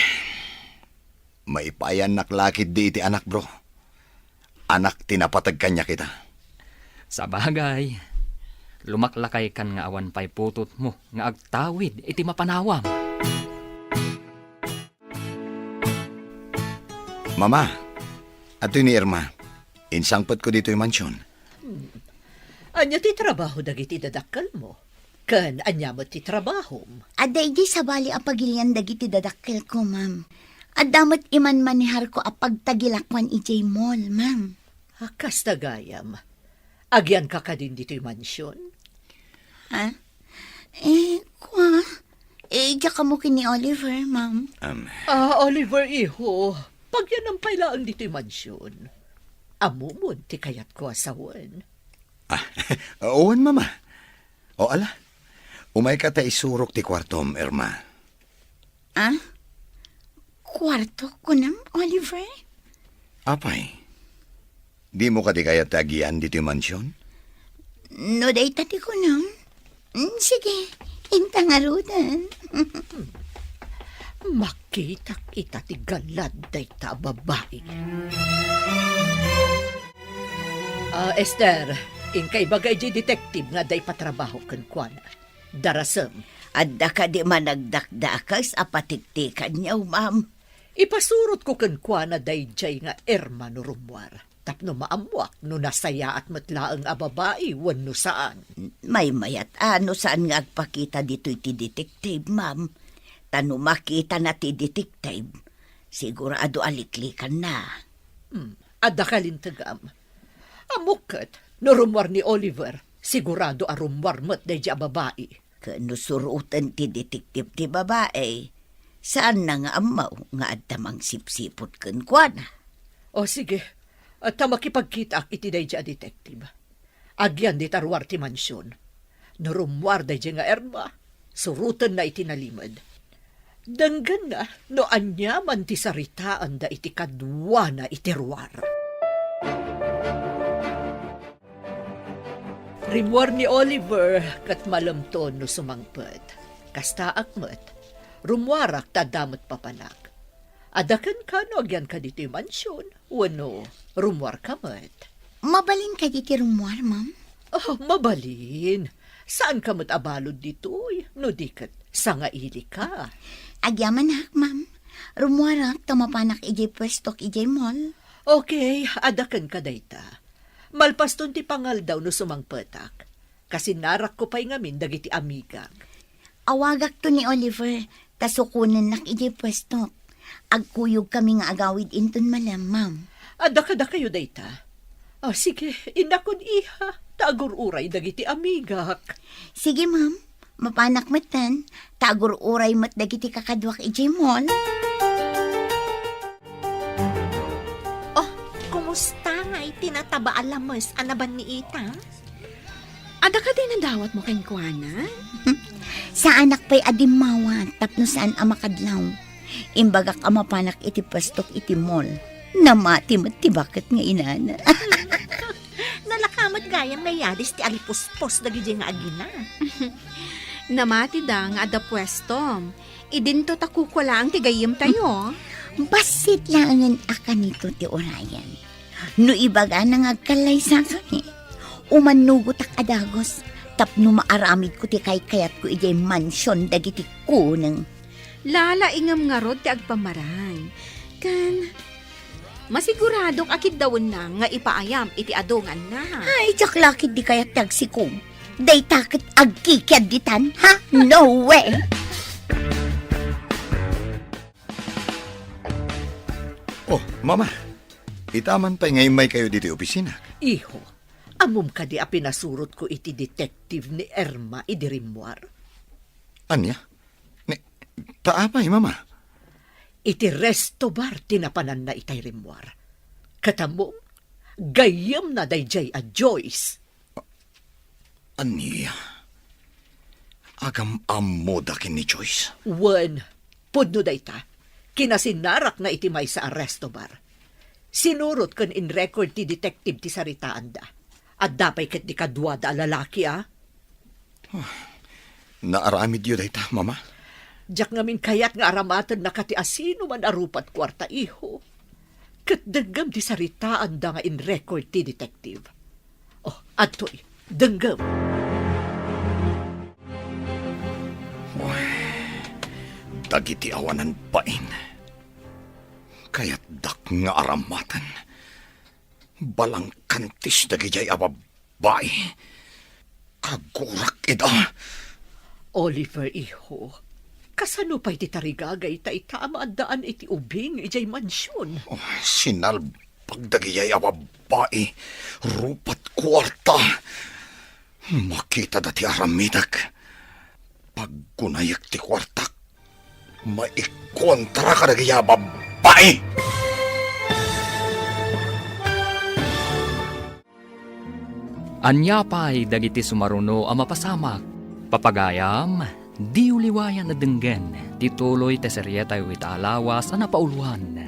maipayannak la ketdi iti anak, bro. Anak ti napateg kaniak ita. Sabagay, lumaklakaykan nga awan pay putotmo nga agtawid iti mapanawam. Mama, adtoy ni Irma. Insangpetko ditoy mansion. Ania ti trabaho dagiti dadakkelmo? Ken ania met ti trabahom? Adda idi sabali a pagilian dagiti dadakkelko, ma'am. Adda met imanmaneharko a pagtagilakuan idiay mall, ma'am. A, kasta gayam. Agianka kadin ditoy mansion? Ha? Eh, kua? Eh, diak ammo ken ni Oliver, ma'am. Um, Ah, Oliver, iho, pagyanam pay laeng ditoy mansion. Ammom ti kayatko a sawen. Ah, wen, Mama. O, ala. Umayka ta isurok ti kuartom, Irma. Ah? Kuarto, kunam, Oliver? Apay, dimo kadi kayat ti agian ditoy mansion? No dayta ti kunam, mm, sige, inta ngaruden. Makitak ita ti galad dayta a babai. Ah, Esther, inka ibaga idiay detective nga adda ipatrabaho kenkuana. Darasem. Adda kadi managdakdakes a patiktikanyo, ma'am? Ipasurotko kenkuana daydiay nga Irma no rummuar, tapno maammuak no nasayaat met laeng a babai wenno saan. Maymayat a no saan nga agpakita ditoy ti detective, ma'am. Ta no makitana ti detective, sigurado a liklikanna. Hmm, adda kalintegam. Ammok ket, no rummuar ni Oliver, sigurado a rummuar met daydiay a babai. Ken no suroten ti detective ti babai, saanna nga ammo nga adda mangsipsiput kenkuana. O sige, ta makipagkitaak iti daydiay a detective. Agian dita ruar ti mansion. No rummuar daydiay nga Irma, surotenna iti nalimed. Denggenna no aniaman ti saritaanda iti kaduana iti ruar. Rimmuar ni Oliver ket malemto no sumangpet. Kastaak met, rummuarak ta adda met papanak. Adda kenka no agianka ditoy mansion wenno rummuarka met? Mabalin kadi ti rummuar, ma'am? Oh, mabalin. Saanka met a balud ditoy, no di ket sangailika. Agyamanak, ma'am. Rummuarak ta mapanak idiay puestok idiay mall. Okay, adda kenka dayta. Malpaston ti pangaldaw no sumangpetak. Kasinnarakko pay ngamin dagiti amigak. Awagakto ni Oliver, ta sukonennak idiay puestok. Agkuyogkami nga agawid inton malem, ma'am. Adda kadakayo dayta? Ah, sige, innakon, iha, ta agur-uray dagiti amigak. Sige, ma'am. Mapanak metten, ta agur-uray met dagiti kakaduak idiay mall. Oh, kumusta ngay ti nataba a lames a nabanniitam? Adda kadi nadawatmo kenkuana? Saanak pay a dimmawat tapno saan a makadlaw. Imbagak a mapanak iti puestok iti mall. Namati met ti baket nga inana. Nalaka met gayam nga yadis ti alipuspos dagiti nga agina. Namatida nga adda puestom. Idinto ta kukua laeng ti gayyemtayo. Bassit laengen a kanito ti urayen. No ibagana nga agkallaysakami, umannugotak a dagus tapno maaramidko ti kaykayatko idiay mansion dagiti kuneng. Lalaingem ngarud ti agpamarang. Ken masiguradok a kiddawenna nga ipaayam iti adunganna. Ay, diak la ketdi kayat ti agsikom. Dayta ket agkikiadditan, ha? No way! Oh, Mama, ita man pay nga immaykayo ditoy opisina. Iho, ammom kadi a pinasurotko iti detective ni Irma idi rimmuar? Ania? Ni, ta apay, Mama? Iti resto bar ti napananna itay rimmuar. Ket ammom, gayyemna daydiay a Joyce. Ania? Agam-ammoda ken ni Joyce? Wen, pudno dayta. Kinasinnarakna iti maysa a resto bar. Sinurot ken in-record ti detective ti saritaanda. Adda pay ketdi kaduada a lalaki, a? Naaramidyo dayta, Mama? Diak ngamin kayat nga aramatenna kati asino man a rupat kuarta, iho. Ket denggem ti saritaanda nga in-record ti detective. Oh, adtoy, denggem. Uy, dagiti awanan bain. Kayatdak nga aramaten. Balangkantis dagidiay a babbai. Kagurak ida. Oliver, iho, kasano pay ti tarigagay ta ita a maaddaan iti ubing idiay mansion? Oh, sinalbag dagidiay a babbai. Rupat kuarta. Makitada ti aramidek. Paggunayek ti kuartak. Maikontra kadagidiay a babbai! Ania pay dagiti sumaruno a mapasamak? Papagayam, diyo liwayan a denggen ti tuloy ti serietayo ita a lawas a napauluan,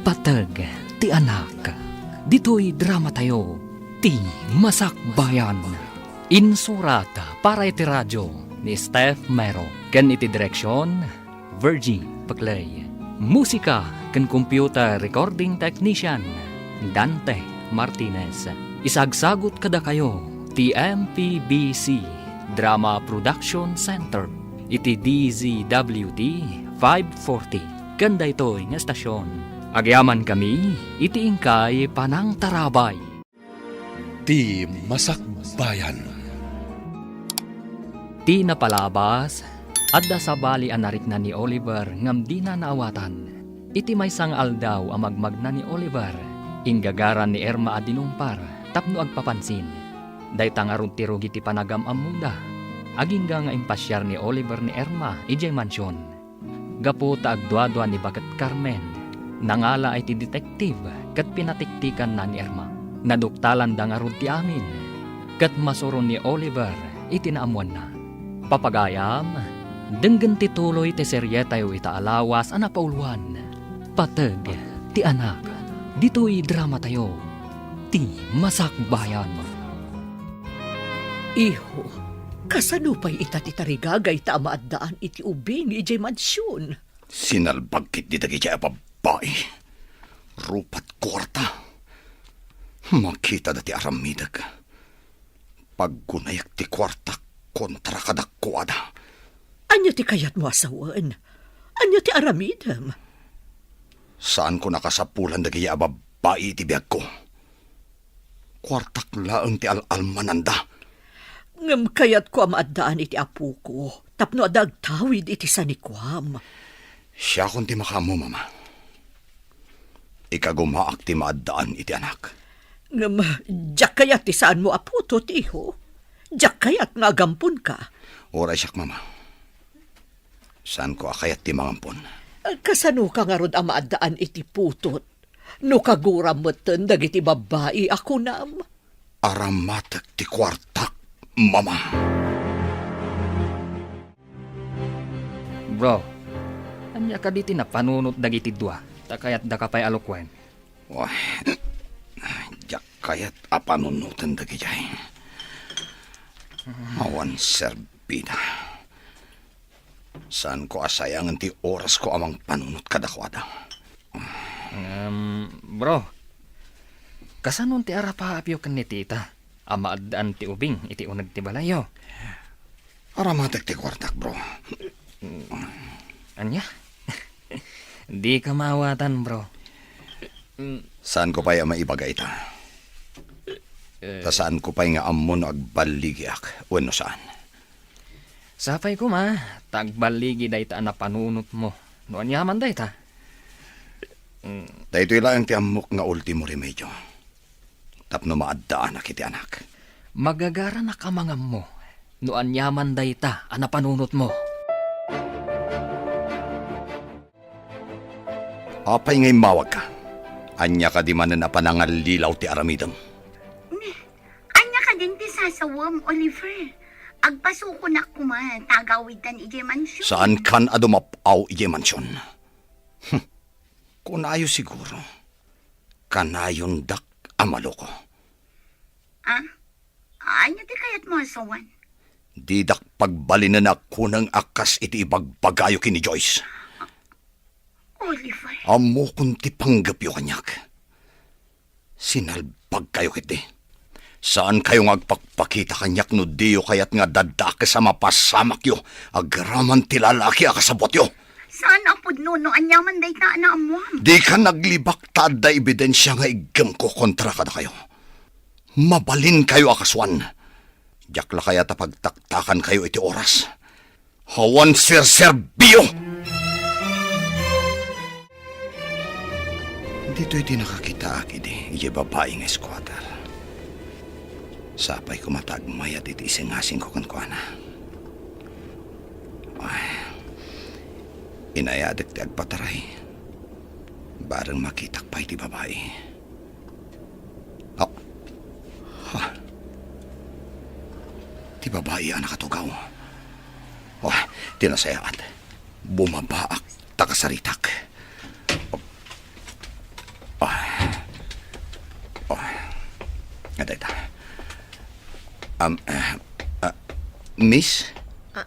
Pateg ti Anak. Ditoy dramatayo, Ti Masakbayan. Insurat para iti radio ni Steph Mero ken iti direksion, Virgie Peclay. Musika ken computer recording technician, Dante Martinez. Isagsagut kadakayo ti M P B C Drama Production Center iti D Z W T five forty ken daytoy nga estasion. Agyamankami iti inkay panangtarabay. Ti Masakbayan. Ti napalabas, adda sabali a narikna ni Oliver ngem dina naawatan. Iti maysa nga aldaw a magmagna ni Oliver, inggagaran ni Irma a dinungpar tapno agpapansin. Dayta ngarud ti rugi ti panagam-ammoda. Agingga nga impasiar ni Oliver ni Irma idiay mansion. Gapu ta agduadua ni baket Carmen, nangalaay ti detective ket pinatiktikanna ni Irma. Naduktalanda ngarud ti amin, ket masuron ni Oliver iti naammoanna. Papagayam, denggen ti tuloy ti serietayo ita a lawas a napauluan, Pateg ti Anak. Ditoy dramatayo, Ti Masakbayan. Iho, kasano pay ita ti tarigagay ta a maaddaan iti ubing idiay mansion? Sinalbag ketdi dagidiay a babbai. Rupat kuarta. Makitada ti aramidek. Paggunayek ti kuartak kontra kadakuada. Ania ti kayatmo a sawen? Ania ti aramidem? Saanko nakasapulan dagidiay a babbai iti biagko. Kuartak laeng ti al-almananda. Ngem kayatko a maaddaan iti apoko tapno adda agtawid iti sanikuam. Siakon ti makaammo, Mama. Ikagumaak ti maaddaan iti anak. Ngem diak kayat ti saanmo a putot, iho. Diak kayat nga agamponka. Uray siak, Mama. Saanko a kayat ti mangampon. Kasanoka ngarud a maaddaan iti putot? No kaguram metten dagiti babbai a kunam. Aramatek ti kuartak, Mama. Bro, ania kadi ti napanunot dagiti dua? Ta kayatdaka pay a lukuen. Wah, diak kayat a panunoten dagidiay. Awan serbida. Saanko a sayangen ti orasko a mangpanunot kadakuada. Ngem, bro, kasano ti arapaapyo ken ni tita a maaddaan ti ubing iti uneg ti balayyo? Aramatek ti kuartak, bro. Ania? Dika maawatan, bro. Saanko pay a maibaga ita. Eh. Ta saanko pay nga ammo no agballigiak wenno saan. Sapay koma, ta agballigi dayta a napanunotmo. No aniaman dayta? Mm. Daytoy laeng ti ammok nga ultimo remedio tapno maaddaanak iti anak. Magagaranak a mangammo no aniaman dayta a napanunotmo. Apay nga immawagka? Ania kadi manen a panangallilaw ti aramidem? Ni, ania kadin ti sasawem, Oliver? Agpasukonak koma ta agawidtan idiay mansion. Saankan a dumap-aw idiay mansion? Hmm. Kunayo siguro, kanayondak a maloko. Ah? Ania ti kayatmo a sawen? Didak pagbalinen a kuneng a kas iti ibagbagayo ken ni Joyce. Oliver. Ammokon ti panggepyo kaniak. Sinalbagkayo ketdi. Saankayo nga agpakpakita kaniak no diyo kayat nga daddakes a mapasamakyo agraman ti lalaki a kasabuatyo. Saan a pudno no ania man dayta a naammoam. Dika naglibak ta adda ebidensia nga iggemko kontra kadakayo. Mabalinkayo a kasuan. Diak la kayat a pagtaktakankayo iti oras. Awan serserbio! Ditoy ti nakakitaak idi, idiay babai nga squatter. Sapay koma ta agmayat iti isingasingko kenkuana. Ay, inayadek ti agpataray. Bareng makitak pay ti babai. Oh. Ha. Ti babai a nakatugaw. Oh, ti nasayaat. Bumabaak ta kasaritak. Oh. Oh. Nga dayta. Um, eh, ah, miss? Ah.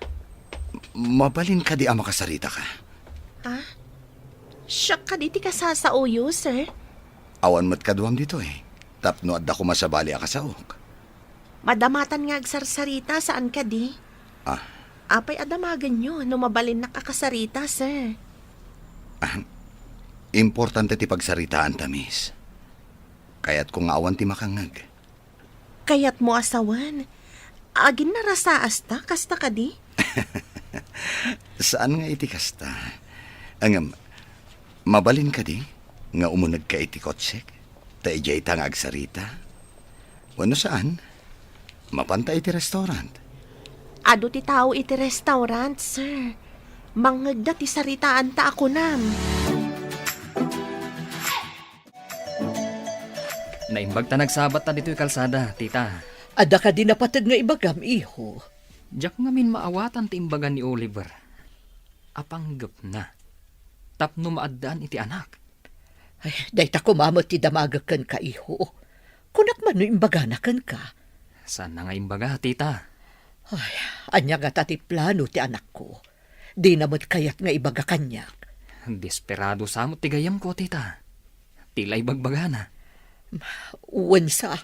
Mabalin kadi a makasaritaka? Ah? Siak kadi ti kasasaoyo, sir? Awan met kaduam ditoy, tapno adda koma sabali a kasaok. Madamatan nga agsarsarita, saan kadi? Ah. Apay a damagenyo no mabalinnak a kasarita, sir? Ah, importante ti pagsaritaanta, miss. Kayatko nga awan ti makangngeg. Kayatmo a sawen? Aginnarasaasta, kasta kadi? Saan nga iti kasta. Ngem, mabalin kadi nga umunegka iti kotsek? Ta idiayta nga agsarita? Wenno saan? Mapanta iti restaurant? Adu ti tao iti restaurant, sir. Mangngegda ti saritaanta a kunam. Naimbag ta nagsabatta ditoy kalsada, tita. Adda kadi napateg nga ibagam, iho? Diak ngamin maawatan ti imbaga ni Oliver a panggepna tapno maaddaan iti anak. Ay, dayta koma met ti damagek kenka, iho. Kunak man no imbagana kenka. Saanna nga imbaga, tita. Ay, ania ngata ti plano ti anakko? Dina met kayat nga ibaga kaniak. Desperado sa met ti gayyemko, tita. Ti la ibagbagana. Wen sa,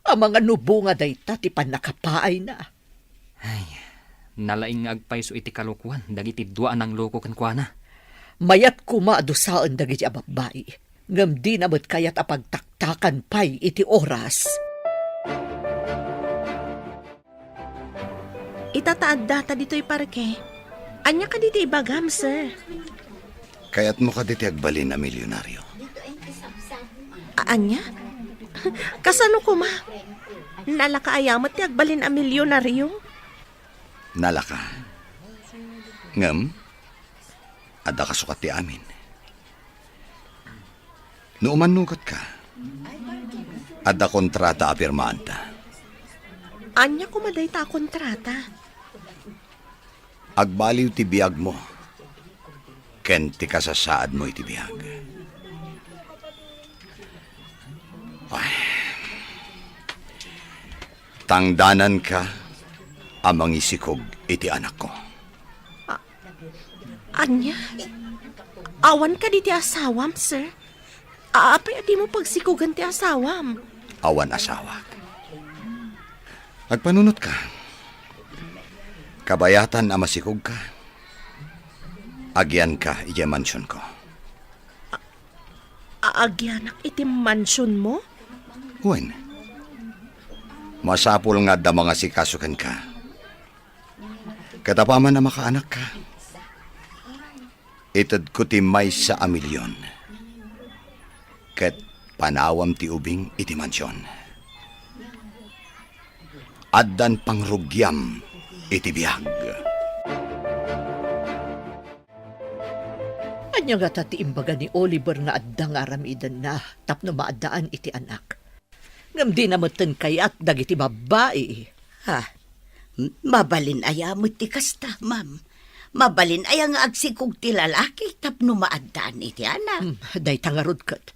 amangan no bunga dayta ti pannakapaayna. Ay, nalaing nga agpayso iti kalokuan dagiti dua a nangloko kenkuana. Mayat koma a dusaen dagiti a babbai, ngem dina met kayat a pagtaktakan pay iti oras. Ita ta addata ditoy parke. Ania kadi ti ibagam, sir? Kayatmo kadi ti agbalin a milyonario? A-, ania? Kasano koma? Nalaka aya met ti agbalin a milyonario? Nalaka. Ngem, adda kasukat ti amin. No umannugotka, adda kontrata a pirmaanta. Ania koma dayta a kontrata? Agbaliw ti biagmo ken ti kasasaadmo iti biag. Ay. Tangdananka a mangisikog iti anakko. A-, ania? Awan kadi ti asawam, sir? A-, apay a dimo pagsikogen ti asawam? Awan asawak. Agpanunotka. Kabayatan a masikogka, agianka idiay mansionko. A-, agianak iti mansionmo? Wen, masapul nga adda mangasikaso kenka. Ket apaman a makaanakka, itedko ti maysa a milyon ket panawam ti ubing iti mansion. Addan pangrugiam iti biag. Ania ngata ti imbaga ni Oliver nga adda nga aramidenna tapno maaddaan iti anak? Ngem dina metten kayat dagiti babbai. Ha? M-, mabalin aya met ti kasta, ma'am? Mabalin aya nga agsikog ti lalaki tapno maaddaan iti anak? Hmm, dayta ngarud ket.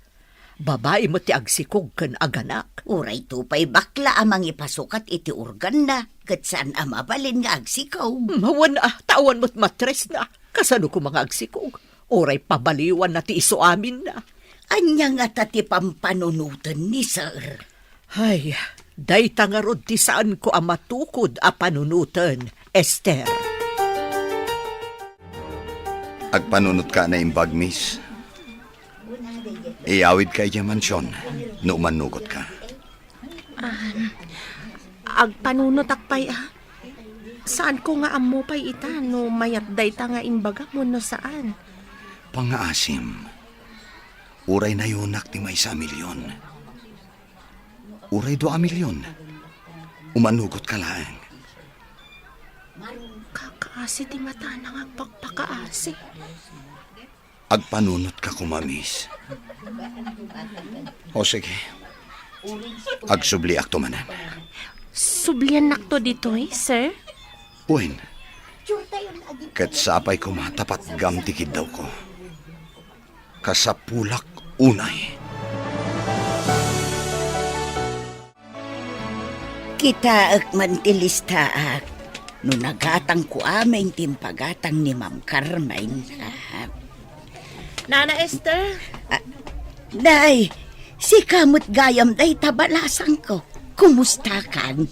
Babai met ti agsikog ken aganak. Uray to pay bakla a mangipasukat iti organna, ket saan a mabalin nga agsikog. Hmm, wen a, ta awan met matresna. Kasano koma nga agsikog? Uray pabaliwanna ti isu aminna. Ania ngata ti pampanunoten ni Sir? Ay, dayta ngarud ti saanko a matukod a panunoten, Esther. Agpanunotka a naimbag, miss. Iyawidka idiay mansion no umannugotka. Ah, agpanunotak pay, ah. Saanko nga ammo pay ita no mayat dayta nga imbagam wenno saan. Pangngaasim, uray nayonak ti maysa a milyon. Uray dua a milyon. Umanugotka laeng. Kakaasi ti matana nga agpakpakaasi. Agpanunotka koma, miss. O sige. Agsubliakto manen. Subliannakto ditoy, sir? Wen. Ket sapay koma ta patgam ti kiddawko. Kasapulak unay. Kitaek man ti listaak no nagatangko amin ti impagatang ni Ma'am Carmen. Ah. Nana Esther? Ah, Nay, sika met gayam dayta balasangko. Kumustakan?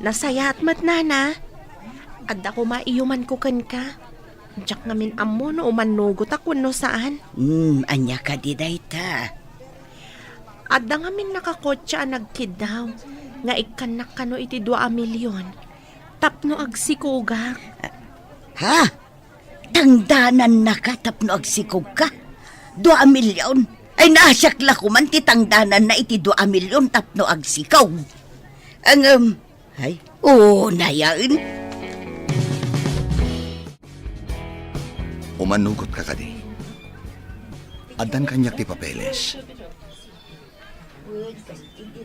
Nasayaat met, Nana. Adda koma iyumanko kenka. Diak ngamin ammo no umannugotak wenno saan. Hmm, ania kadi dayta? Adda ngamin nakakotse a nagkiddaw nga ikkannak kano iti dua a milyon tapno agsikogak. Ha? Tangdanannaka tapno agsikogka? Dua a milyon? Ay, naasiak la koman ti tangdananna iti dua a milyon tapno agsikog. Ngem, ay, unayen. Umanugotka kadi? Addan kaniak ti papeles.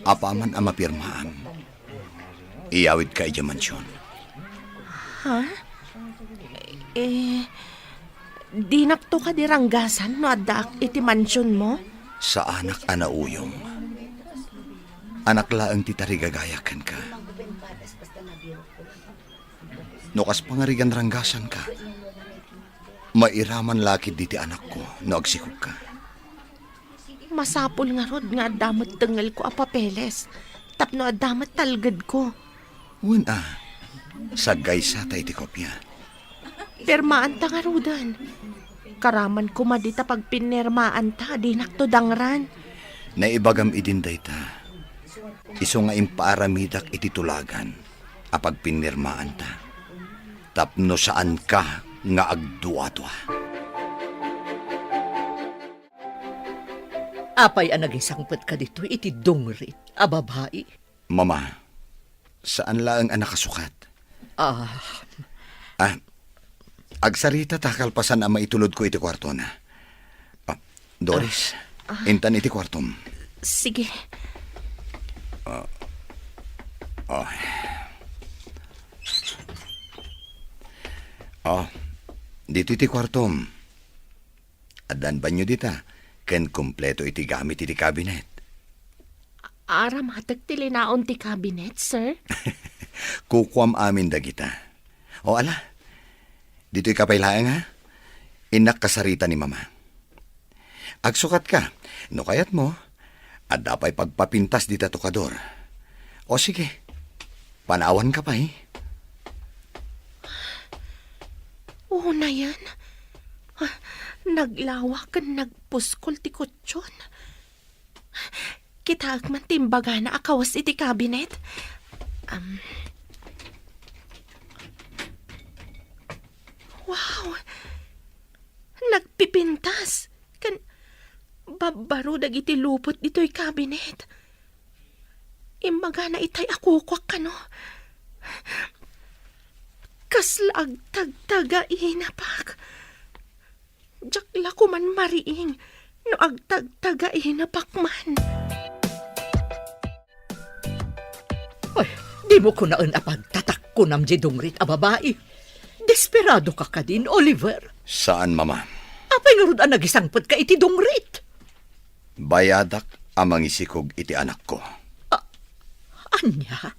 Apaman a mapirmaam, iyawidka idiay mansion. Ha? Eh, dinakto kadi ranggasan no addaak iti mansionmo? Saanak a nauyong. Anak laeng ti tarigagayak kenka. No kas pangarigan ranggasanka, mairaman la ketdi ti anakko no agsikogka. Masapul ngarud nga adda met tengngelko a papeles tapno adda met talgedko. Wen a, saggaysata iti kopia. Pirmaanta ngaruden. Karaman koma dita pagpinirmaanta a dinakto dangran. Naibagam idin dayta. Isu nga impaaramidak iti tulagan a pagpinirmaanta tapno saanka nga agduadua. Apay a nagisangpetka ditoy iti dungrit a babai? Mama, saan laeng a nakasukat. Ah. Ah, agsarita ta kalpasan a maitulodko iti kuartona. Ah, Doris, ah, intan iti kuartom. Sige. Ah, ah. Ah, dito iti kuartom. Addan banyo dita, ken kompleto iti gamit iti kabinet. Aramatek ti linaon ti kabinet, sir? Kukuam amin dagita. O, ala, ditoy ka pay laeng, ha? Innak kasarita ni Mama. Agsukatka, no kayatmo, adda pay pagpapintas dita tokador. O, sige, panawanka pay. Unayen, ah, naglawa ken nagpuskol ti kutson. Kitaek man ti imbagana a kawes iti kabinet. Am. Wow! Nagpipintas ken babbaro dagiti lupot ditoy kabinet. Imbagana itay a kukuak kano. Kasla agtagtagainapak. Diak la koman mariing no agtagtagainapak man. Ay, dimo kunaen a pagtatakkonam diay dungrit a babai. Desperadoka kadin, Oliver? Saan, Mama. Apay ngarud a nagisangpetka iti dungrit? Bayadak a mangisikog iti anakko. A-, ania?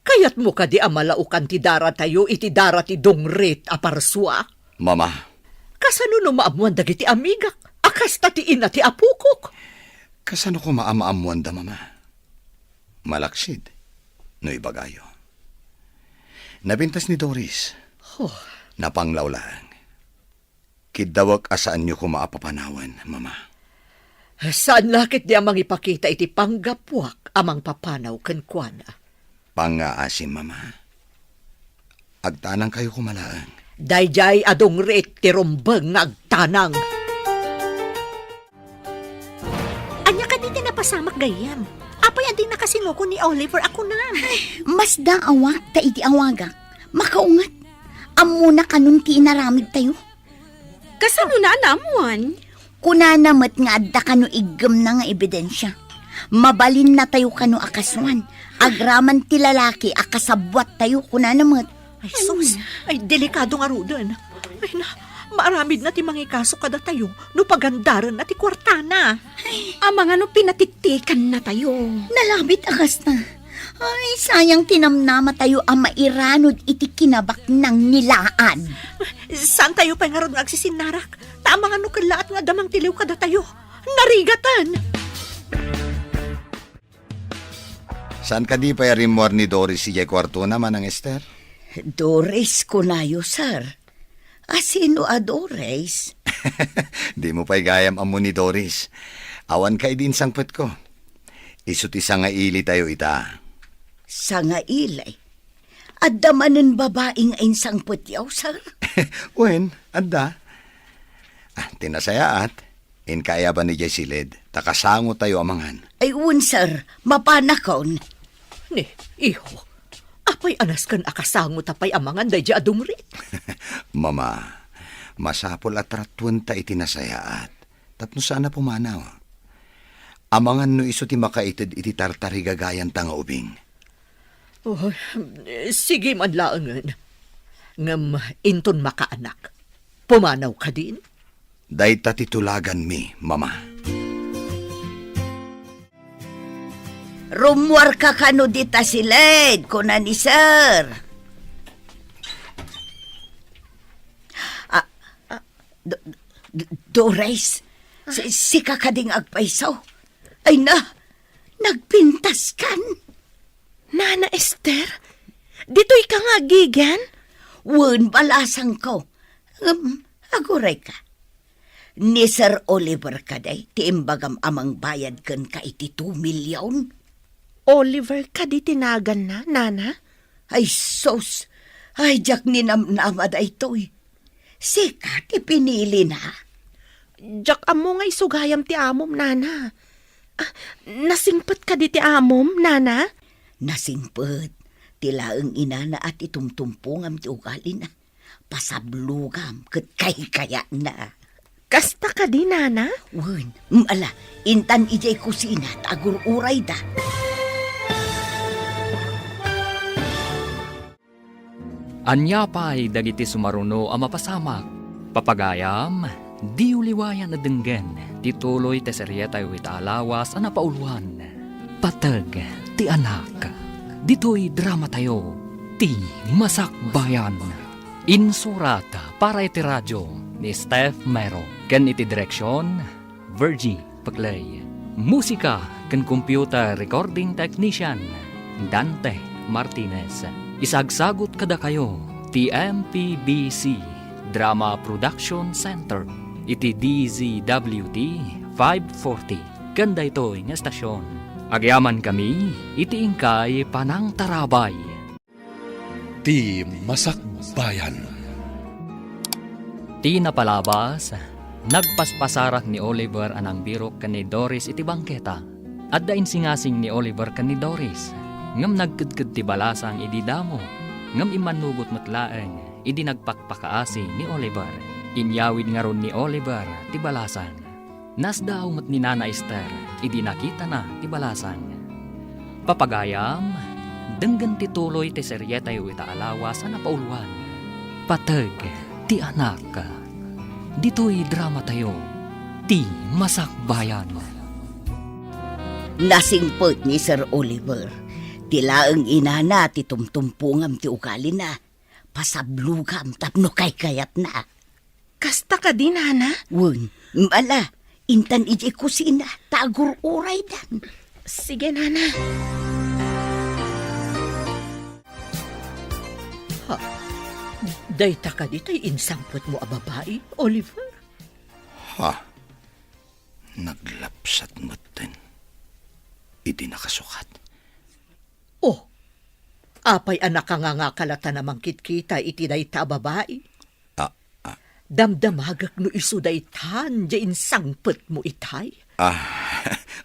Kayatmo kadi a malaokan ti daratayo iti dara ti dungrit a parsua? Mama. Kasano no maammoan dagiti amigak a kasta ti ina ti apokok? Kasano koma a maammoanda, Mama? Malaksid no ibagayo. Napintas ni Doris. Oh. Napanglaw laeng. Kiddawek a saanyo koma a papanawen, Mama. Saan la ketdi a mangipakita iti panggapuak a mangpapanaw kenkuana. Pangngaasim, Mama. Agtanangkayo koma laeng. Daydiay a dungrit ti rumbeng nga agtanang. Ania kadi ti napasamak gayyem? Apay a dinaka sinuko ni Oliver a kunam? Masdaawak ta idi awagak, makaunget. Ammona kanon ti inaramidtayo? Kasano na a naammoan? Kunana met nga adda kano iggemna nga ebidensia. Mabalinnatayo kano a kasuan, agraman ti lalaki a kasabuattayo, kunana met. Ay, sus! Ay, delikado ngaruden. Ay, na, maaramidna ti mangikaso kadatayo no pagandarenna ti kuartana. Amangan no pinatikkannatayo. Nalabit a kasta. Ay, sayang ti namnamatayo a mairanod iti kinabaknang nilaan. Saantayo pay ngarud nga agsisinnarak? Ta amangan no kellaat nga adda mangtiliw kadatayo. Narigaten! Saan kadi pay a rimmuar ni Doris idiay kuartona, Manang Ester? Doris kunayo, sir. A sino a Doris? Dimo pay gayam ammo ni Doris. Awanka idi insangpetko. Isu ti sangailitayo ita. Sangaili? Adda manen babai nga insangpetyo, sir? Wen, adda. Ah, ti nasayaat, inka aya ban idiay siled, ta kasangotayo a mangan. Ay, wen, sir. Mapanakon. Ni, iho, apay a nasken a kasangota pay a mangan daydiay a dungrit? Mama, masapul a tratuenta iti nasayaat tapno saan a pumanaw. Amangan no isu ti makaited iti tartarigagayanta nga ubing. Oh, sige man laengen. Ngem inton makaanak, pumanaw kadin? Dayta ti tulaganmi, Mama. Rummuarka kano dita siled, kuna ni Sir. Ah, ah, Do-, Do-, Doris, si-, sika kadi nga agpayso? Ay na, nagpintaskan? Nana Ester, ditoy ka nga agigan? Wen, balasangko. Ngem, aguray ka. Ni Sir Oliver kadi ti imbagam a mangbayad kenka iti two million? Oliver kadi ti naganna, Nana? Ay, sus! Ay, diak ninamnama daytoy. Sika ti pinilina? Diak ammo nga isu gayam ti amom, Nana. Ah, nasingpet kadi ti amom, Nana? Nasingpet. Ti laeng inana a ti tumtumpongam ti ugalina. Pasablogam ket kaykayatna. Kasta kadi, Nana? Wen, mm, ala, intan idiay kusina ta agur-urayda. Ania pay dagiti sumaruno a mapasamak? Papagayam, diyo liwayan a denggen ti tuloy ti serietayo ita a lawas a napauluan, Pateg ti Anak. Ditoy dramatayo, Ti Masakbayan. Insurat para iti radio ni Steph Mero ken iti direksion, Virgie Peclay. Musika ken computer recording technician, Dante Martinez. Isagsagut kadakayo ti M P B C Drama Production Center iti D Z W T five forty ken daytoy nga estasion. Agyamankami iti inkay panangtarabay. Ti Masakbayan. Ti napalabas, nagpaspasarak ni Oliver a nangbirok ken ni Doris iti bangketa. Adda insingasing ni Oliver ken ni Doris, ngem nagkedked ti balasang idi damo, ngem immannugot met laeng idi nagpakpakaasi ni Oliver. Inyawid ngarud ni Oliver ti balasang. Nasdaaw met ni Nana Ester idi nakitana ti balasang. Papagayam, denggen ti tuloy ti serietayo ita a lawas a napauluan, Pateg ti Anak. Ditoy dramatayo, Ti Masakbayan. Nasingpet ni Sir Oliver. Ti laeng inana ti tumtumpongam ti ugalina. Pasablogam tapno kaykayatna. Kasta kadi, Nana? Wen, ala, intan idiay kusina, ta agur-uraydan. Sige, Nana. Ha? Dayta kadi tay insangpetmo a babai, Oliver? Ah, naglapsat metten idi nakasukat. Oh, apay a nakangangaka latta a mangkitkita iti dayta a babai? Ah, ah. Damdamagek no isu daytan diay insangpetmo itay. Ah,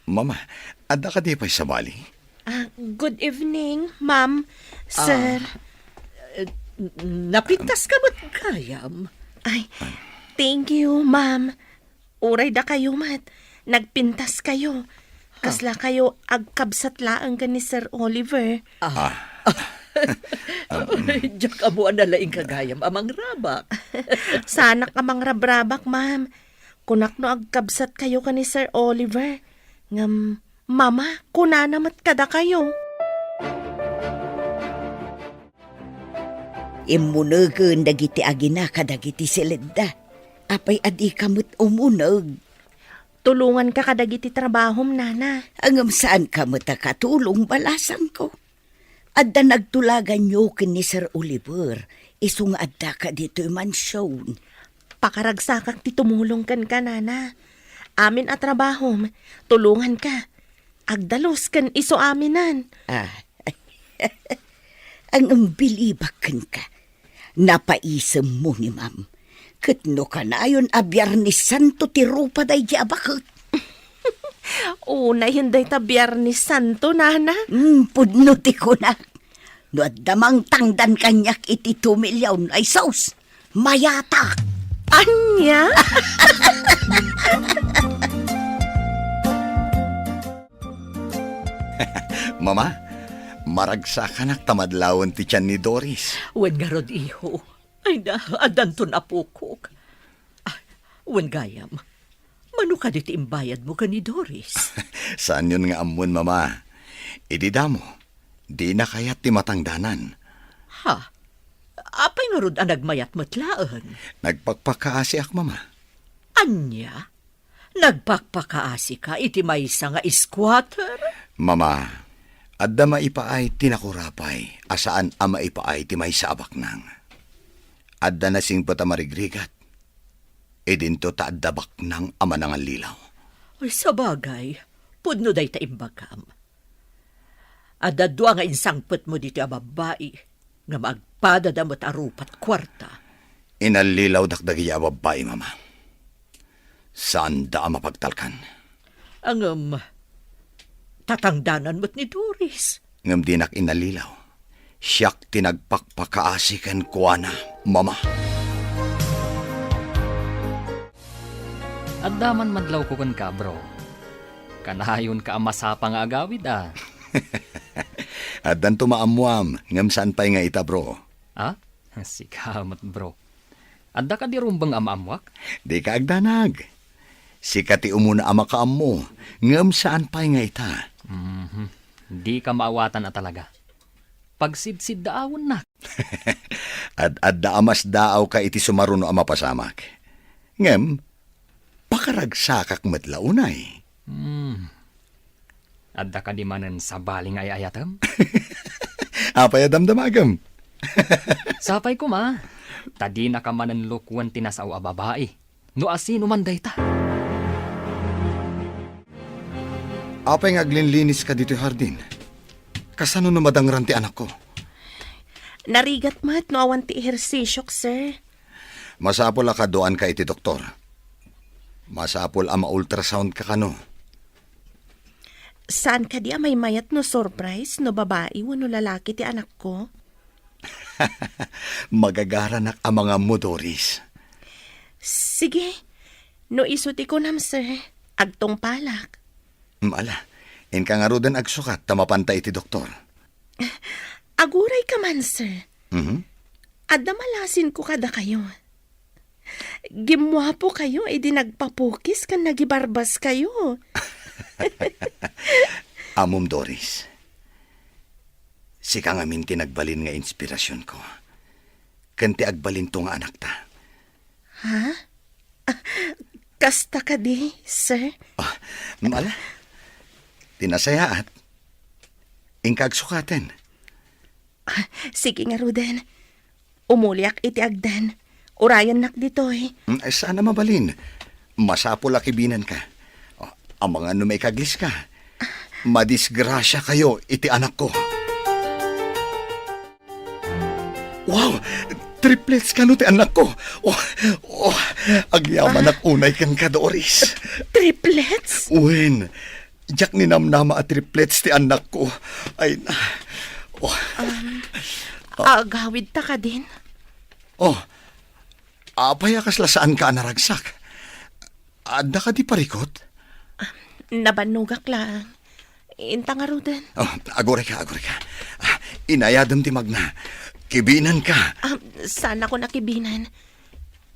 Mama, adda kadi pay sabali? Ah, good evening, ma'am, sir. Ah, eh, n-, napintaska met gayam. Ay, thank you, ma'am. Uray dakayo met, nagpintaskayo. Kaslakayo agkabsat laeng ken ni Sir Oliver. Ah. Ah. Diak ammo a nalaingka gayam a mangrabak. Saanak a mangrabrabak, ma'am. Kunak no agkabsatkayo ken ni Sir Oliver. Ngem, Mama, kunana met kadakayo. Immunegen dagiti agina kadagiti siledda. Apay a dika met umuneg? Tulonganka kadagiti trabahom, nana. Ngem saanka met a katulong, balasangko. Adda nagtulaganyo ken ni Sir Oliver, isu nga addaka ditoy mansion. Pakaragsakak ti tumulong kenka, nana. Amin a trabahom, tulonganka. Agdalus ken isu aminen. Ah. Ang bilibak kenka. Napaisemmo ni Ma'am. Ket no kanayon a Biyernes Santo ti rupa daydi a baket. Unayen dayta Biyernes Santo, nana. Hmm, pudno ti kunak. No adda mangtangdan kaniak iti two million, ay sus! Mayatak! Ania? Mama, maragsakanak ta madlawen ti tian ni Doris. Wen ngarud, iho. Ay na, addanton apokok. Ah, wen gayam, mano kadi ti imbayadmo ken ni Doris? Saanyon nga ammon, Mama. Idi damo, dina kayat ti matangdanan. Ha? Apay ngarud a nagmayat met laeng? Nagpakpakaasiak, Mama. Ania? Nagpakpakaasika iti maysa nga squatter? Mama, adda maipaay ti nakurapay a saan a maipaay ti maysa a baknang. Adda nasingpet a marigrigat. Idinto ta adda baknang a manangallilaw. Ay, sabagay, pudno dayta imbagam. Adda dua nga insangpetmo ditoy a babbai, ngem agpadada met a rupa't kuarta. Inallilawdak dagiti a babbai, Mama. Saanda a mapagtalkan. Ngem, tatangdanan met ni Doris. Ngem dinak inallilaw. Siak ti nagpakpakaasi kenkuana, Mama. Adda man madlawko kenka, bro. Kanayonka a masapa nga agawid, a. Addanto maammuam, ngem saan pay nga ita, bro. Ha? Sika met, bro. Adda kadi rumbeng a maammuak? Dika agdanag. Sika ti umuna a makaammo, ngem saan pay nga ita. Mhm. Dika maawatan a talaga. Pagsidsiddaawennak. Ad-adda a masdaawka iti sumaruno a mapasamak. Ngem, pakaragsakak met la unay. Hmm. Adda kadi manen sabali nga ay-ayatem? Apay a damdamagem? Sapay koma, ta dinaka manen lukuen ti nasao a babai, no asino man dayta. Apay nga aglinliniska ditoy hardin? Kasano no madangran ti anakko? Narigat met no awan ti ehersisiok, sir. Masapul a kaduaanka iti doktor. Masapul a ma-ultrasound ka kano. Saan kadi a maymayat no surprise no babai wenno lalaki ti anakko? Magagaranak a mangammo, Doris. Sige. No isu ti kunam, sir, agtungpalak. Mm, ala, inka ngaruden agsukat ta mapanta iti doktor. Aguray ka man, sir. Mhm. Adda malasinko kadakayo. Gimmuapo kayo idi nagpapukis ken nagibarbas kayo. Ammom, Doris. Sika ngamin ti nagbalin nga inspirasionko. Ken ti agbalinto nga anakta. Ha? Ah, kasta kadi, sir? Ah, mala. Ti nasayaat. Inka agsukaten. Ah, sige ngaruden. Umuliak iti agden. Urayennak ditoy. Mm, ay, saan a mabalin. Masapul a kibinanka. O, amangan no maikagliska. Madisgrasiakayo iti anakko. Wow! Triplets kano ti anakko. Oh, oh, agyamanak unay kenka, Doris. Triplets? Wen, diak ninamnama a triplets ti anakko. Ay na. Oh. Um, agawidta kadin? Oh, apay a kasla saanka a naragsak? Adda kadi parikut? Ah, nabannogak lang. Inta ngaruden. Oh, agurayka, agurayka. Ah, inayadem ti magna. Kibinanka. Ah, saanakon a kibinan.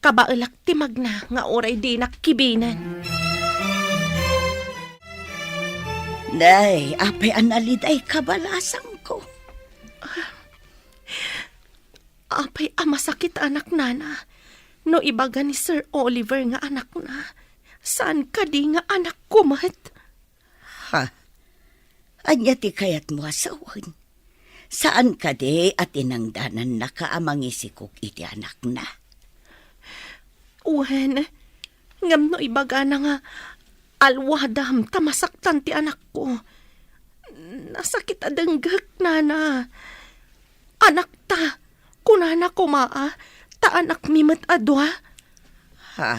Kabaelak ti magna nga uray dinak kibinen. Nay, apay a nalidayka, balasangko? Apay a masakit, anak, nana, no ibaga ni Sir Oliver nga anakna, saan kadi nga anakko met? Ha? Ania ti kayatmo a sawen? Saan kadi a tinangdanannaka a mangisikog iti anakna? Wen, ngem no ibagana nga alwadam ta masaktan ti anakko, nasakit a denggek, nana. Anakta, kunana koma a, ta anakmi met a dua. Ha?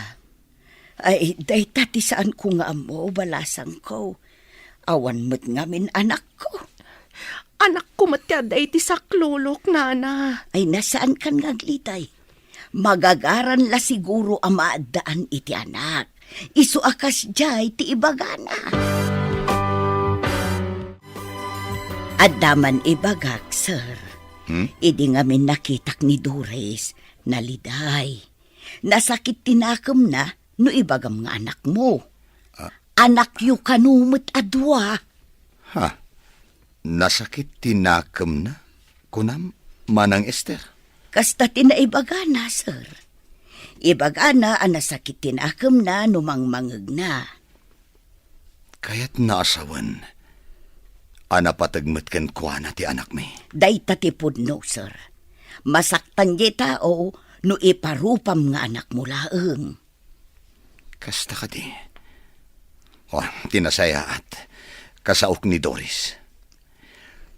Ay, dayta ti saanko nga ammo, balasangko. Awan met ngamin anakko. Anakko met ti adda iti saklulok, nana. Ay, na saankan nga agliday. Magagaran la siguro a maaddaan iti anak. Isu a kasdiay ti ibagana. Adda man ibagak, sir. Hmm? Idi ngamin nakitak ni Doris, naliday. Nasakit ti nakemna no ibagam nga anakmo. Ah. Anakyo kano met a dua. Ha? Nasakit ti nakemna, kunam, Manang Ester? Kasta ti naibagana, sir. Ibagana a nasakit ti nakemna no mangmangegna. Kayatna a sawen a napateg met kenkuana ti anakmi. Dayta ti pudno, sir. Masaktan diay tao no iparupam nga anakmo laeng. Kasta kadi? O, ti nasayaat, kasaok ni Doris.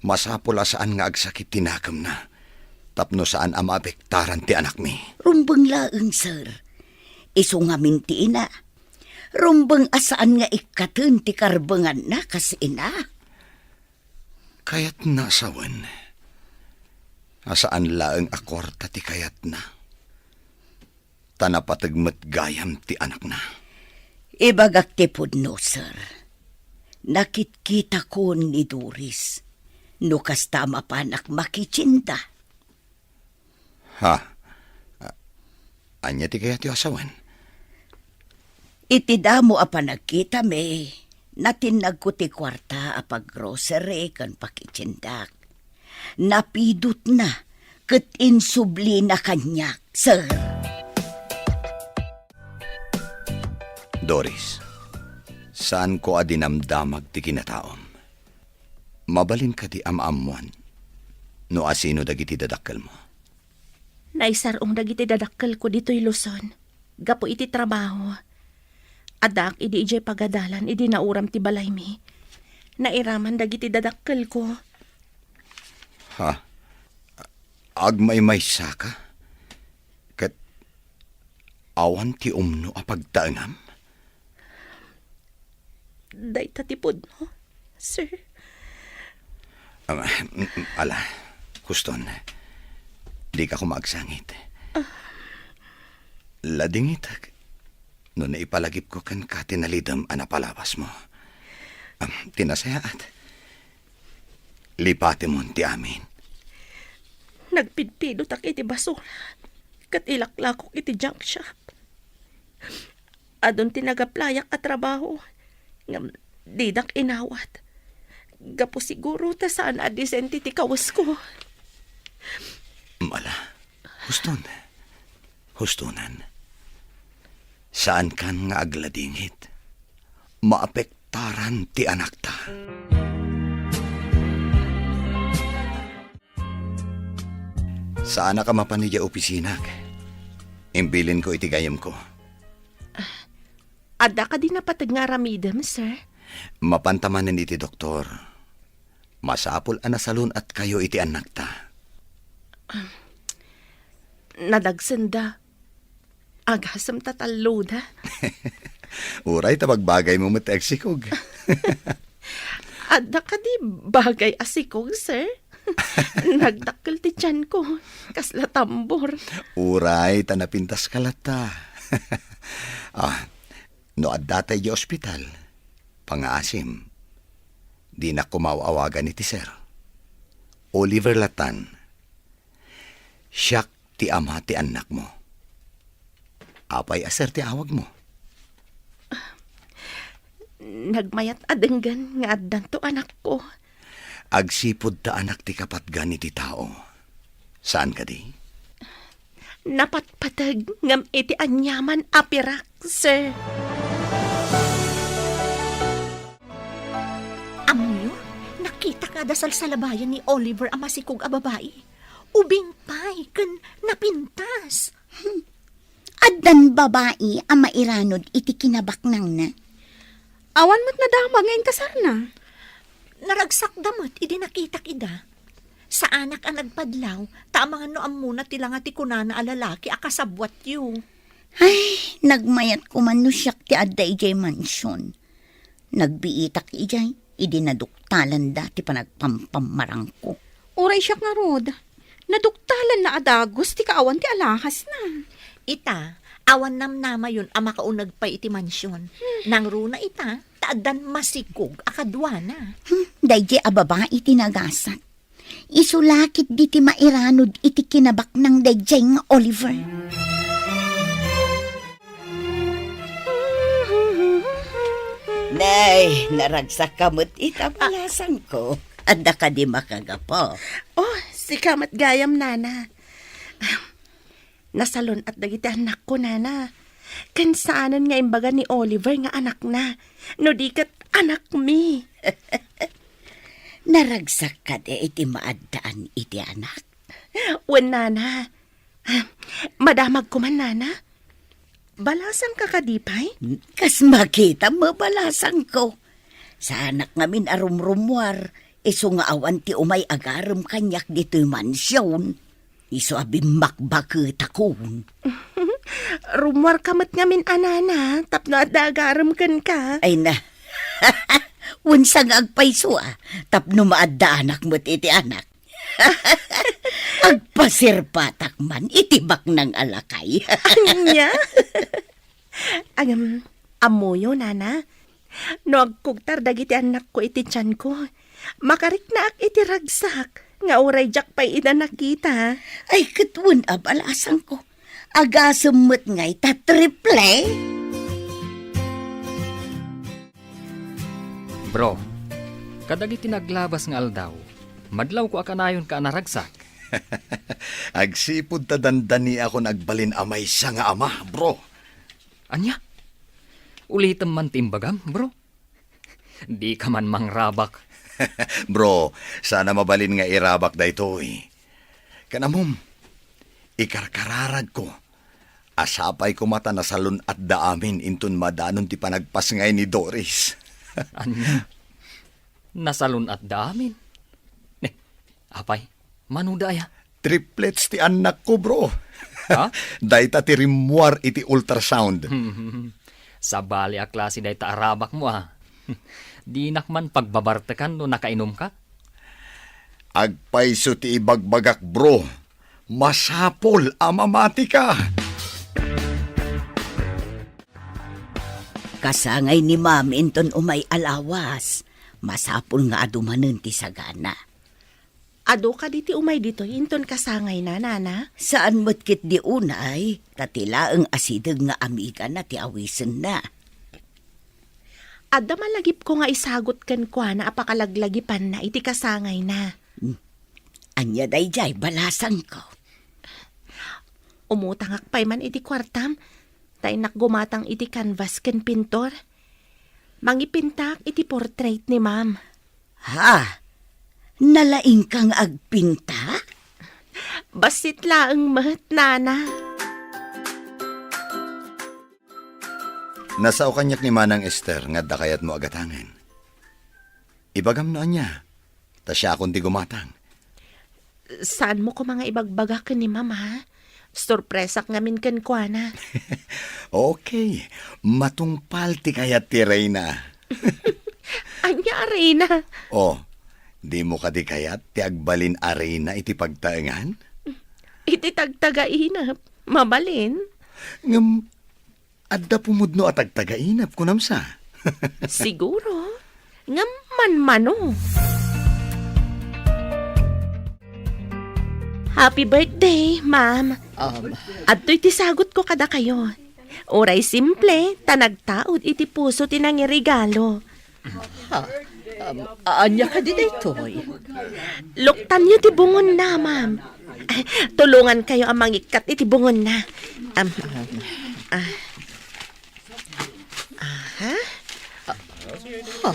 Masapul a saan nga agsakit ti nakemna, tapno saan a maapektaran ti anakmi. Rumbeng laeng, sir. Isu ngamin ti ina. Rumbeng a saan nga ikkaten ti karbenganna kas ina. Kayatna a sawen a saan laeng a kuarta ti kayatna, ta napateg met gayam ti anakna. Ibagak ti pudno, sir. Nakitkitakon ni Doris no kasta a mapanak makitienda. Ha? A-, ania ti kayatyo a sawen? Iti damo a panagkitami, natinnagko ti kuarta a paggrocery ken pakitiendak. Napidutna ket insublina kaniak, sir. Doris, saanko a dinamdamag ti kinataom. Mabalin kadi a maammoan no asino dagiti dadakkelmo? Naisar-ong dagiti dadakkelko ditoy Luzon gapu iti trabaho. Addaak idi idiay pagadalan idi nauram ti balaymi. Nairaman dagiti dadakkelko. Ha? Agmaymaysaka? Ket awan ti umno a pagtaengam? Dayta ti pudno, sir. Am, mm, mm, ala, huston. Dika koma agsangit. Ah. Ladingitek no naipalagipko kenka ti nalidem a napalabasmo. Am, ti nasayaat, lipatemon ti amin. Nagpidpidotak iti basura ket ilaklakok iti junk shop. Adun ti nagaplayak a trabaho, ngem didak inawat. Gapu siguro ta saan a disente ti kawesko. Mala, huston. Hustonan. Saankan nga agladingit. Maapektaran ti anakta. Saanak a mapan idiay opisinak. Imbilinko iti gayyemko. Ah, Adda kadi napateg nga aramidem, sir? Mapanta manen iti doktor. Masapul a nasalun-atkayo iti annakta. Nadagsenda. Agasem ta talloda. Uray ta bagbagaymo met ti agsikog. Adda kadi bagay a sikog, sir? Nagdakkel ti tianko. Kasla tambor. Uray ta napintaska latta. Ah, no adda tay idiay ospital, pangngaasim. Dinak koma aw-awagan iti sir. Oliver latan. Siak ti ama ti annakmo. Apay a sir ti awagmo? Nagmayat a denggen nga addanto anakko. Agsipud ta anak ti kapatgan iti tao. Saan kadi? Napatpateg ngem iti aniaman a pirak, sir. Ammoyo, nakitak nga adda salsalabayan ni Oliver a masikog a babai. Ubing pay ken napintas. Hmm. Addan babai a mairanod iti kinabaknangna. Awan met nadama nga inkasarna. Naragsakda met idi nakitak ida. Saanak a nagpadlaw, ta amangan no ammona ti langa ti kunana a lalaki a kasabbuatyo. Ay, nagmayat koman no siak ti adda idiay mansion. Nagbiitak idiay, idi naduktalanda ti panagpampammarangko. Uray siak ngarud, naduktalanna a dagus ti kaawan ti alahasna. Ita, awan namnamayon a makauneg pay iti mansion. Hmm. Nangruna ita, ta addan masikog a kaduana. Hmm, daydiay a babai ti nagasat. Isu la ketdi ti mairanod iti kinabaknang daydiay nga Oliver. Nay, naragsakka met ita, balasangko. Adda kadi makagapu? Oh, sika met gayam, nana. Nasalun-at dagiti annakko, nana. Ken saanen nga imbaga ni Oliver nga anakna, no di ket anakmi. Naragsak kadi iti maaddaan iti anak? Wen, nana. Madamag koman, nana. Balasangka kadi pay? Kas makitam, balasangko. Saanak ngamin a rumrummuar, isu nga awan ti umay agarem kaniak ditoy mansion. Isu a bimmakbaketakon. Rummuarka met ngamin a nana, tapno adda agarem kenka. Ay na. Wen, sa nga agpayso a, tapno maaddaanak met iti anak. Agpasirpatak man iti baknang a lakay. Ania? Agam, ammoyo, nana. No agkugtar dagiti annakko iti tianko, makariknaak iti ragsak nga uray diak pay ida nakita. Ay, ket wen a, balasangko. Agasem met ngay ta triple? Bro, kadagiti naglabas nga aldaw, madlawko a kanayonka a naragsak. Agsipud ta dandaniakon agbalin a maysa nga ama, bro. Ania? Ulitem man ti imbagam, bro. Dika man mangrabak. Bro, saan a mabalin nga irabak daytoy. Ken ammom, ikarkararagko a sapay koma ta nasalun-atda amin inton madanon ti panagpasngay ni Doris. Ania? Nasalun-atda amin? Ne, apay, manoda aya? Triplets ti annakko, bro. Ha? Dayta ti rimmuar iti ultrasound. Sabali a klase dayta a rabakmo, a. Dinak man pagbabartekan no nakainumka? Agpayso ti ibagbagak, bro. Masapul a mamatika. Kasangay ni Mami inton umay a lawas. Masapul nga adu manen ti sagana. Adu kadi ti umay ditoy inton kasangayna, nana? Saan met ketdi unay, ta ti laeng a sideg nga amigana ti awisenna. Adda malagipko nga isagut kenkuana a pakalaglagipanna iti kasangayna. Hmm. Ania daydiay, balasangko? Umutangak pay man iti kuartam, ta innak gumatang iti canvas ken pintor. Mangipintaak iti portrait ni Ma'am. Ha? Nalaingka nga agpinta? Bassit laeng met, nana. Nasao kaniak ni Manang Ester nga adda kayatmo a gatangen. Ibagam no ania, ta siakon ti gumatang. Saanmo koma nga ibagbaga ken ni Mama, ha? Sorpresak ngamin kenkuana. Okay, matungpal ti kayat ti reyna. Ania a reyna? Oh, dimo kadi kayat ti agbalin a reyna iti pagtaengan? Iti tagtagainep, mabalin. Ngem, adda pumudno a tagtagainep, kunam sa? Siguro. Ngem manmano. Happy birthday, ma'am. Um, Adtoy ti sagutko kadakayo. Uray simple, ta nagtaud iti puso ti nangiregalo. Ha? Um, ania kadi daytoy? Luktanyo ti bungonna, ma'am. Tulongankayo a mangikkat iti bungonna. Um, ah, aha. Ha?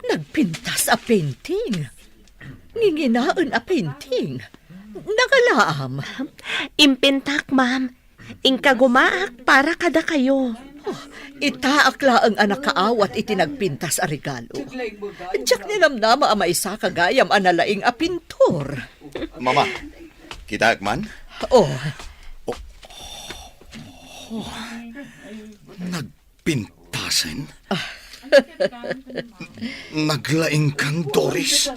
Nagpintas a painting. Nginginaen a painting. Nagalaam. Impintak, ma'am. Inkagumaak para kadakayo. Oh, itaak laeng a nakaawat iti nagpintas a regalo. Diak ninamnama a maisaka gayam a nalaing a pintor. Mama, kitaek man? Oh. Oh. Oh. Nagpintasen? Naglaingkan, Doris?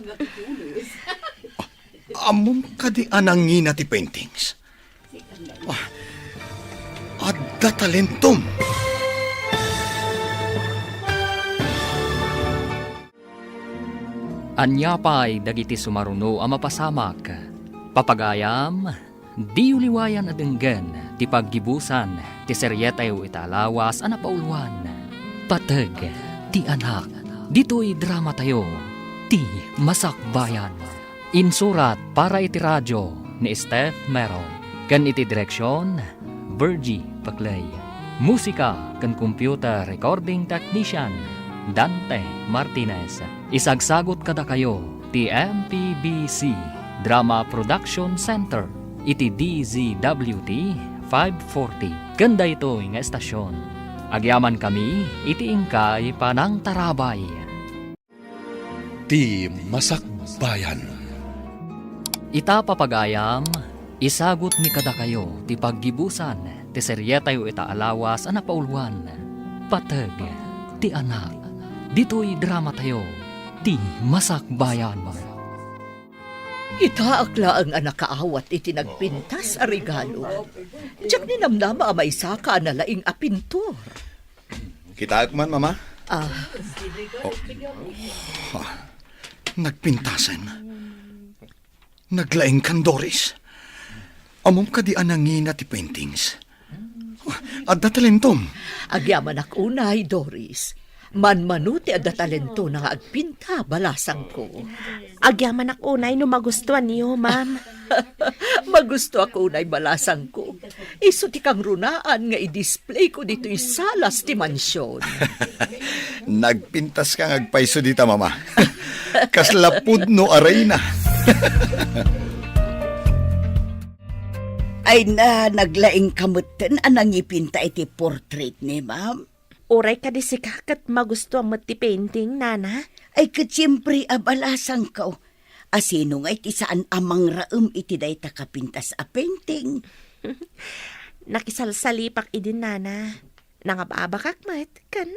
Ammom kadi a nangina ti paintings? Ah, adda talentom. Ania pay dagiti sumaruno a mapasamak? Papagayam, diyo liwayan a denggen ti paggibusan ti serietayo ita a lawas a napauluan, Pateg ti Anak. Ditoy dramatayo, Ti Masakbayan. Insurat para iti radio ni Steph Mero, ken iti direksion, Virgie Paclay. Musika ken computer recording technician, Dante Martinez. Isagsagut kadakayo ti M P B C Drama Production Center iti D Z W T five forty ken daytoy nga estasion. Agyamankami iti inkay panangtarabay. Ti Masakbayan. Ita, papagayam, isagutmi kadakayo ti paggibusan ti serietayo ita a lawas a napauluan, Pateg ti Anak. Ditoy dramatayo, Ti Masakbayan. Itaak laeng a nakaawat iti nagpintas a regalo. Diak ninamnama a maisaka a nalaing a pintor. Kitaek man, Mama? Ah. Oh. Ah. Nagpintasen. Naglaingkan, Doris. Ammom kadi a nangina ti paintings? Oh, adda talentom. Agyamanak unay, Doris. Manmano ti adda talentona nga agpinta, balasangko. Agyamanak unay no magustuanyo, ma'am. Magustuak unay, balasangko. Isu ti kangrunaan nga i-displayko ditoy salas ti mansion. Nagpintaska nga agpayso dita, Mama. Kasla pudno a reyna. Ay na, naglaingka metten a nangipinta iti portrait ni Ma'am. Uray kadi sika ket magustuam met ti painting, Nana? Ay, ket siempre a, balasangko. A sino ngay ti saan a mangraem iti dayta kapintas a painting? Nakisalsalipak idin, Nana. Nangababakak met, ken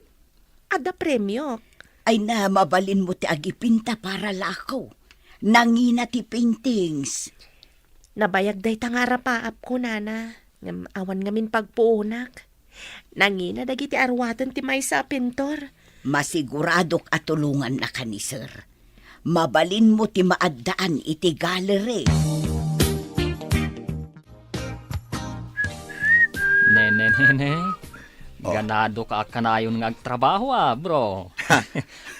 adda premiok. Ay na, mabalinmo ti agipinta para lako. Nangina ti paintings. Nabayag dayta nga arapaapko, Nana, ngem awan ngamin pagpuonak. Nangina dagiti aruaten ti maysa a pintor. Masiguradok a tulongannaka ni Sir. Mabalinmo ti maaddaan iti gallery. Nene, nene. Oh. Ganado ka a kanayon nga agtrabaho, ah, bro.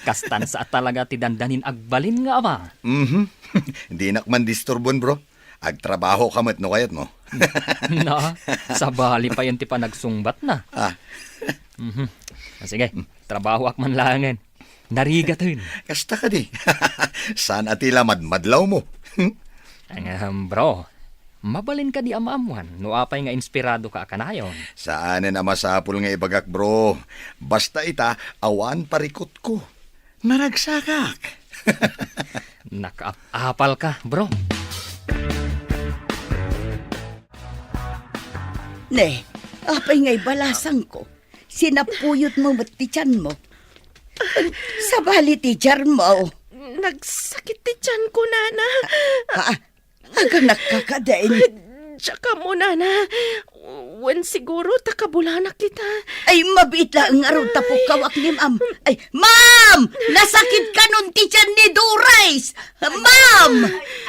Kastan sa talaga ti dandanin agbalin nga ama. Mhm. Dinak man disturbon, bro. Agtrabaho ka met no kayat mo. Na, sabali pa yan ti panagsungbat na. Ah. Mhm. Ah, sige, trabaho ak man laengen. Narigaten. Kasta kadi. Saan a ti la madmadlaw mo? Ang, ahem, bro. Mabalin kadi a maammuan no apay nga inspirado ka a kanayon? Saanen a masapul nga ibagak, bro. Basta ita, awan parikutko. Naragsakak. Nakaap-apal ka, bro. Ne, apay nga ibalasangko? Sinapuyotmo met ti tianmo. Sabali ti tiarmo. Nagsakit ti tianko, nana. Ah, aganakka kadin? Diak ammo, nana. Wen siguro ta kabulanak ita. Ay, mabiit laeng ngarud ta pukkawak ni Ma'am. Ay, Ma'am! Nasakit kanon ti tian ni Doris! Ma'am!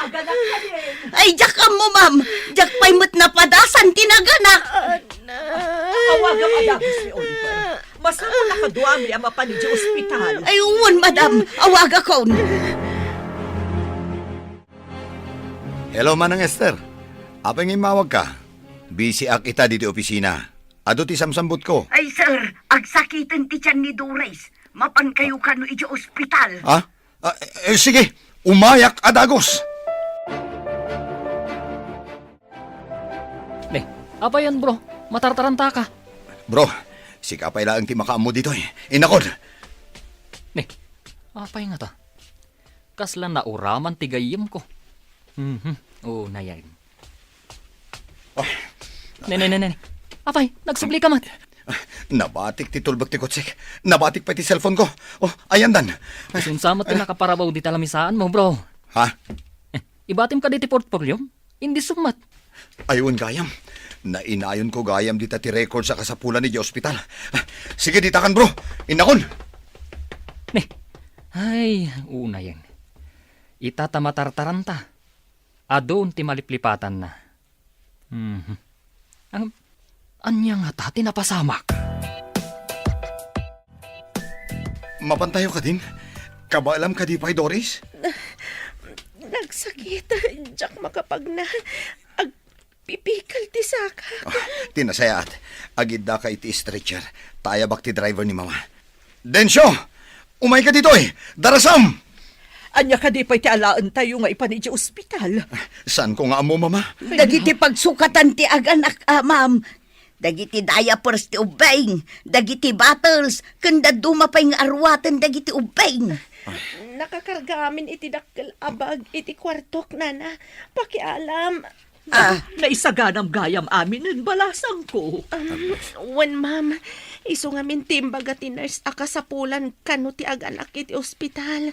Aganak ka din. Ay, diak ammo, Ma'am. Diak pay met napadasan ti naganak. Ana. Awagam a dagus ni Oliver. Masapul a kaduami a mapan idiay ospital. Ay, wen, madam. Awagakon. Hello, Manang Esther. Apay nga immawagka? Busy ak ita ditoy opisina. Adu ti samsambutko. Ay, sir, agsakiten ti tian ni Doris. Mapankayo kano idiay ospital. Ha? Ah, eh, sige, umayak a dagus. Ne, apayen, bro? Matartarantaka. Bro, sika pay laeng ti makaammo ditoy. Innakon. Ne, apay ngata? Kasla nauraman ti gayyemko. Mhm. Oo, nayen. Ah. Ne, ne, ne, ne. Apay, nagsubli ka met. Ah, nabatik ti tulbek ti kotsek. Nabatik pay ti cellphone ko. Oh, ayandan. Isun sa met ti nakaparabaw dita lamisaanmo, bro. Ha? Eh, ibatim kadi ti portfolio? Indi summat. Ay, wen gayam. Nainayonko gayam dita ti records a kasapulan idiay ospital. Ah, sige, ditakan, bro. Innakon. Ne. Ay, unayen. Ita ta matartaranta. Adun ti maliplipatanna. Mhm. Ang, ania ngata ti napasamak? Mapantayo kadin? Kabaelam kadi pay, Doris? Nagsakit. Diak makapagna. Agpipikal ti sakak. Ah, ti nasayaat. Agiddaka iti stretcher. Tayabak ti driver ni Mama. Dencio! Umayka ditoy! Darasam! Ania kadi pay ti alaentayo nga ipan idiay ospital? Saanko nga ammo, Mama. Dagiti pagsukatan ti aganak, a, ma'am. Dagiti diapers ti ubbing, dagiti bottles, ken dadduma pay nga aruaten dagiti ubbing. Nakakarga amin iti dakkel a bag iti kuartok, nana. Pakialam. Ah. Naisaganam gayam aminen balasangko. Um, wen, ma'am, isu ngamin ti imbaga ti nurse a kasapulan kano ti aganak iti ospital.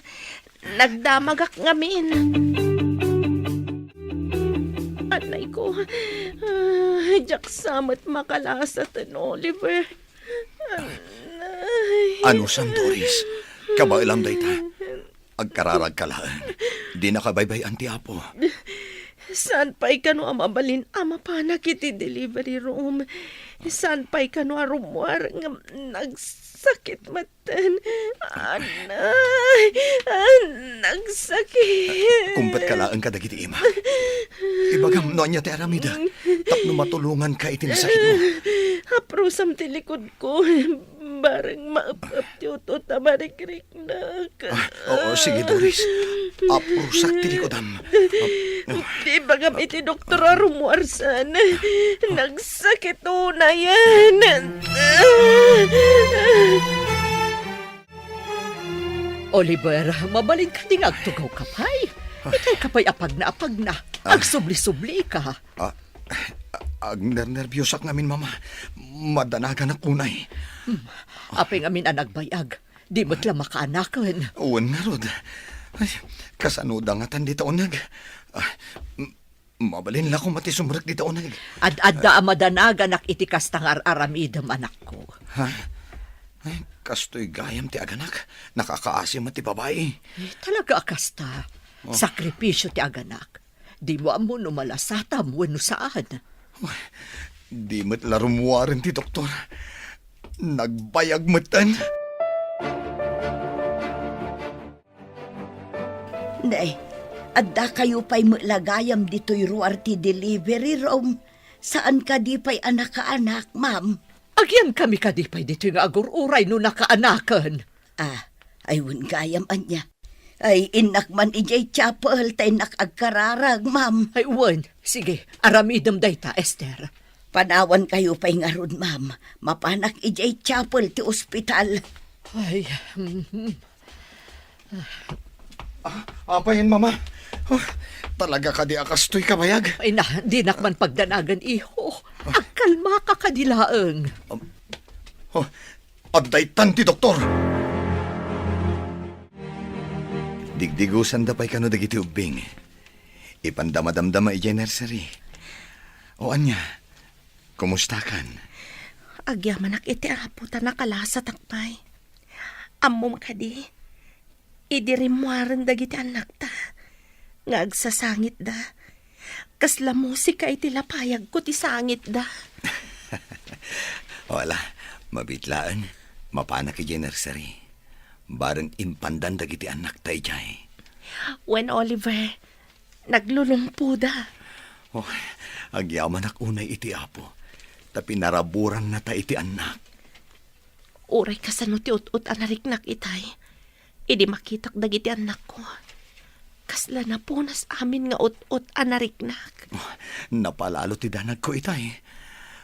Nagdamagak ngamin. Anay ko, ah, diak sa met makalasaten, Oliver. Anay. Anusam, Doris? Kabaelam dayta. Agkararagka laeng. Dinaka baybay-an ti Apo. Saan pay kano a mabalin a mapanak iti delivery room? Saan pay kano a rummuar ngem nagsakit metten? Anay, ah, nagsakit. Kumpetka laeng kadagiti ima. Ibagam no ania ti aramidek tapno matulonganka iti nasakitmo. Aprusam ti likod ko, bareng maep-ep ti utot a marikriknak. Ah, oo, sige, Doris. Aprusak ti likodam. Ap-, ah. Di bagam iti doktor a rummuarsan. Nagsakit unayen. Oliver, mabalin kadi nga agtugaw ka pay? Ah. Itay ka pay apagna-apagna. Ah. Agsubli-subli ka. Ah, agnernerbiosak ngamin, Mama. Madanaganak unay. Hmm. Apay ngamin a nagbayag? Di met la makaanaken. Wen ngarud. Ay, kasano da ngatan dita uneg? Ah, m-, mabalin la koma ti sumrek dita uneg. Ad-adda a madanaganak iti kasta nga ar-aramidem, anakko. Ha? Ay, kastoy gayam ti aganak. Nakakaasi met ti babai. Eh, talaga a kasta. Oh. Sakripisio ti aganak. Dimo ammo no malasatam wenno saan. Uy, di met la rummuaren ti doktor. Nagbayag metten. Nay, addakayo pay met la gayam ditoy ruar ti delivery room. Saan kadi pay a nakaanak, ma'am? Agyankami kadi pay ditoy nga agur-uray no nakaanaken? Ah, ay wen gayam ania. Ay, innak man idiay chapel, ta innak agkararag, ma'am. Ay, wen. Sige, aramidem dayta, Esther. Panawankayo pay ngarud, ma'am. Mapanak idiay chapel ti ospital. Ay, mm, mm. Ah, apay, Mama? Oh, talaga kadi a kastoy kabayag? Ay na, dinak man pagdanagan, iho. Agkalmaka kadi laeng. Um, oh, adda itan ti doktor. Digdigusanda pay kano dagiti ubbing. Ipanda madamdama idiay nursery. O ania, kumustakan? Agyamanak iti Apo ta nakalasatak pay. Ammom kadi, idi rimmuaren dagiti annakta nga agsasangitda, kasla musika iti lapayagko ti sangitda. Wala, mabiit laeng, mapanak idiay nursery. Bareng impandan dagiti annakta idiay. Wen, Oliver, naglulungpoda. Oh, agyamanak unay iti Apo, ta pinaraburannata iti annak. Uray kasano ti ut-ot a nariknak itay, idi makitak dagiti annakko, kasla napunas amin nga ut-ot a nariknak. Oh, napalalo ti danagko itay.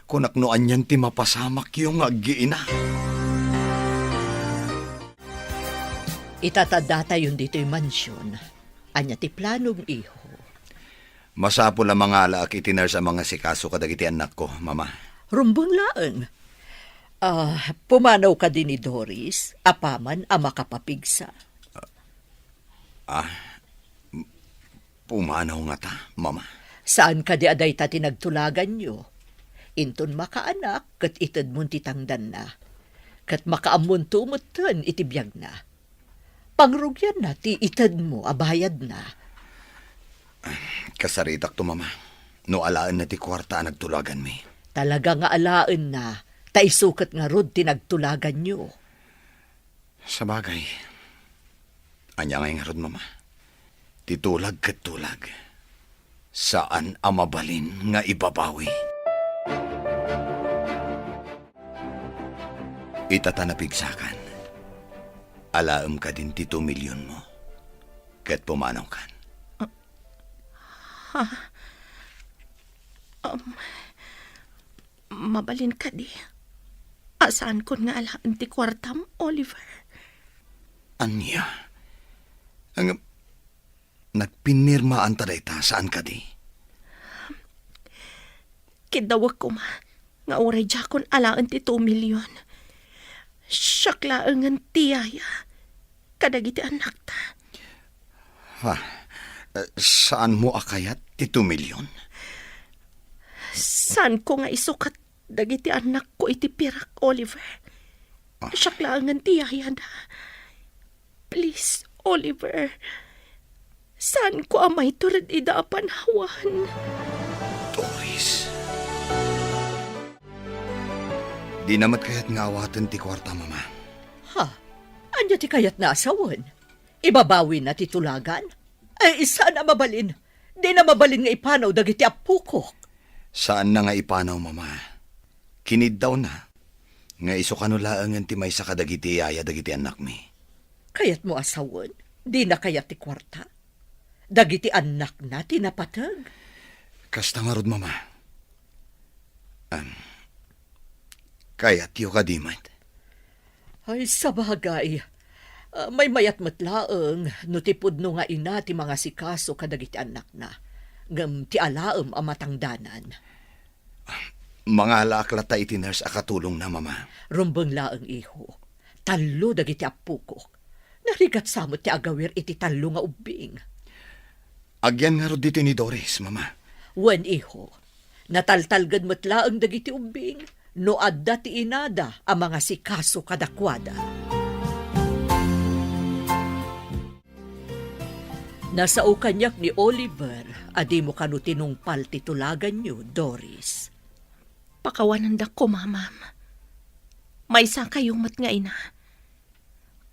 Kunak no anian ti mapasamakyo nga aggiina. Itatadatayon ditoy mansion. Ania ti planom, iho? Masapul a mangalaak iti nurse a mangasikaso kadagiti annakko, Mama. Rumbeng laeng. Ah, pumanaw kadi ni Doris, apaman a makapapigsa. Ah, m-, pumanaw ngata, Mama? Saan kadi a dayta ti nagtulaganyo? Inton makaanak, ket itedmon ti tangdanna. Ket makaammonto metten iti biagna. Pangrugianna ti itedmo a bayadna. Kasaritakto, Mama, no alaenna ti kuarta a nagtulaganmi. Talaga nga alaenna, ta isu ket ngarud ti nagtulaganyo. Sabagay, ania ngay ngarud, Mama? Ti tulag ket tulag. Saan a mabalin nga ibabawi. Ita ta napigsakan. Alaem kadin ti two million mo. Ket pumanawkan. Ah, ha? Um, mabalin kadi a saankon nga alaen ti kuartam, Oliver? Ania? Ang Nagpinirmaanta dayta, saan kadi? Kiddawek koma nga uray diakon alaen ti two million. Siak laengen ti yaya kadagiti annakta. Ha? Eh, saanmo a kayat ti two million? Saanko nga isukat dagiti annakko iti pirak, Oliver. Ah. Siak laengen ti yayada. Please, Oliver. Saanko a maitured ida a panawan. Doris. Dina met kayat nga awaten ti kuarta, Mama. Ha? Ania ti kayatna a sawen? Ibabawina ti tulagan? Ay, saan a mabalin. Dina mabalin nga ipanaw dagiti appokok. Saanna nga ipanaw, Mama. Kiniddawna nga isu kano laengen ti maysa kadagiti yaya dagiti annakmi. Kayatmo a sawen? Dina kayat ti kuarta? Dagiti annakna ti napateg? Kasta ngarud, Mama. Am, kayatyo kadi met? Ay, sabagay. Ah, maymayat met laeng no ti pudno nga ina ti mangasikaso kadagiti annakna, ngem ti alaem a matangdanan. Mangalaak latta iti nurse a katulongna, Mama. Rumbeng laeng, iho. Tallo dagiti appokok. Narigat sa met ti agawir iti tallo nga ubbing. Agyan ngarud ditoy ni Doris, Mama. Wen, iho. Nataltalged met laeng dagiti ubbing no adda ti inada a mangasikaso kadakuada. Nasao kaniak ni Oliver a dimo kano tinungpal ti tulaganyo, Doris. Pakawanandakko, Mamam. Maysa kayo met nga ina.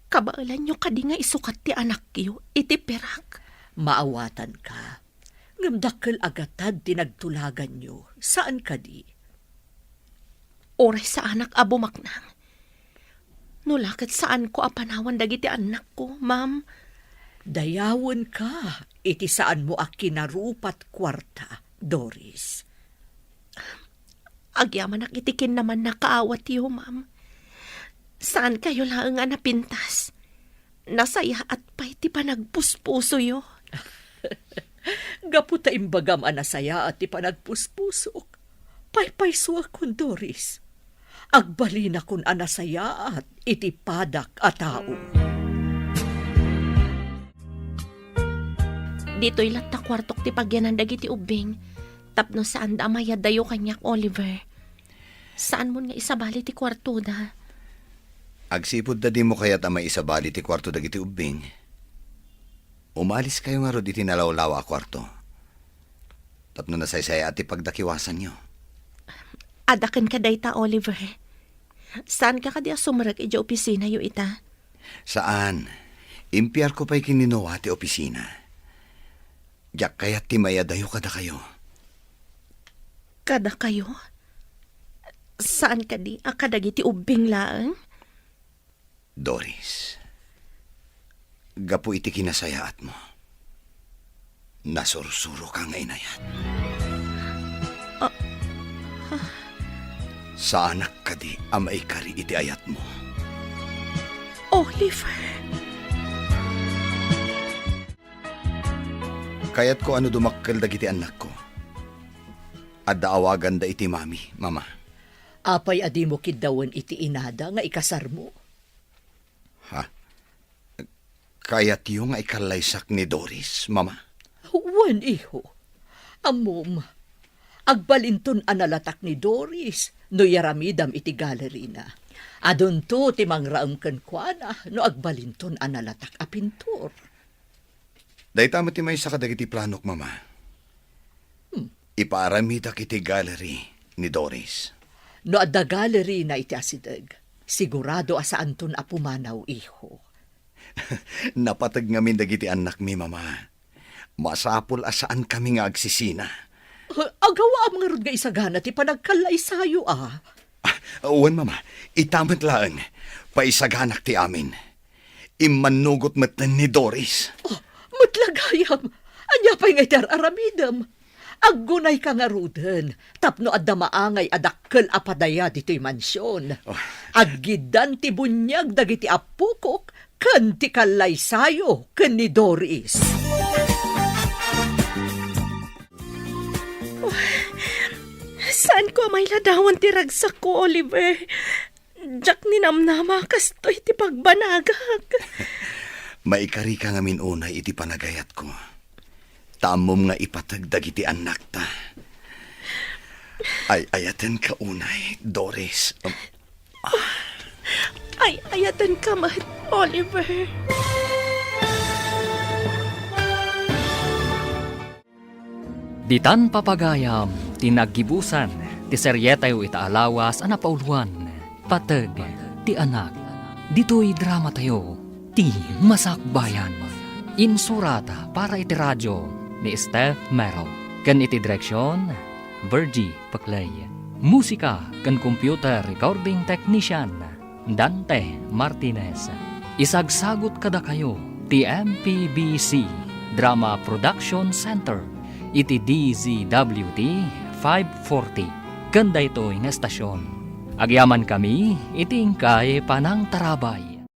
Kabaelanyo kadi nga isukat ti anakyo iti pirak? Maawatanka. Ngem dakkel a gatad ti nagtulaganyo, saan kadi? Uray saanak a bumaknang. No la ket saanko a panawan dagiti annakko, ma'am. Dayawenka iti saanmo a kinarupat kuarta, Doris. Agyamanak iti kinnamannakaawatyo, ma'am. Saankayo laeng a napintas. Nasayaat pay ti panagpuspusoyo. Gapu ta imbagam a nasayaat ti panagpuspusok, paypaysuakon, Doris. Agbalinakon a nasayaat iti padak a tao. Ditoy latta kuartok ti pagyanan dagiti ubbing, tapno saanda a mayadayo kaniak, Oliver. Saanmon nga isabali ti kuartoda? Agsipud ta dimo kayat a maisabali ti kuarto dagiti ubbing, umaliskayo ngarud iti nalawlawa a kuarto. Tapno nasaysayaat ti pagdakiwasanyo. Adda kenka dayta, Oliver. Saanka kadi a sumrek idiay opisinayo ita? Saan. Impiarko pay ken ni Noah ti opisina. Diak kayat ti mayadayo kadakayo. Kadakayo? Saan kadi a kadagiti ubbing laeng? Doris, gapu iti kinasayaatmo, nasursuroka nga inayat. Ah. Saanak kadi a maikari iti ayatmo? Oliver. Kayatko a no dumakkel dagiti annakko, adda awaganda iti mami, mama. Apay a dimo kiddawen iti inada nga ikasarmo? Ha? Kayatyo nga ikallaysak ni Doris, mama? Wen, iho. Ammom, agbalinton a nalatak ni Doris no yaramidam iti galerina. Adunto ti mangraem kenkuana no agbalinton a nalatak a pintor. Dayta met ti maysa kadagiti planok, mama. Hmm. Ipaaramidak iti gallery ni Doris. No adda gallery na iti asideg, sigurado a saanton a pumanaw, iho. Napateg ngamin dagiti annakmi, mama. Masapul a saankami nga agsisina. Ah, agawaam ngarud nga isagana ti panagkallaysayo, a? Ah, wen, mama. Ita met laeng. Paisaganak ti amin. Immannugot metten ni Doris. Oh, met la gayam. Ania pay nga iti ar-aramidem? Aggunayka ngaruden tapno adda maangay a dakkel a padaya ditoy mansion. Oh. Aggiddan ti buniag dagiti appokok ken ti kallaysayo ken ni Doris. Oh, saanko a mailadawan ti ragsakko, Oliver. Diak ninamnama kastoy ti pagbanagak. Maikarika ngamin unay iti panagayatko. Ta ammom nga ipateg dagiti annakta. Ay-ayatenka unay, Doris. Ay-ayatenka met, Oliver. Ditan papagayam ti naggibusan ti serietayo ita a lawas a napauluan, Pateg ti Anak. Ditoy dramatayo, ti Masakbayan. Insurat para iti radio ni Steph Mero. Ken iti direksion, Virgie Paclay. Musika ken computer recording technician, Dante Martinez. Isagsagut kadakayo ti M P B C Drama Production Center iti D Z W T five forty ken daytoy nga estasion. Agyamankami iti inkay panangtarabay.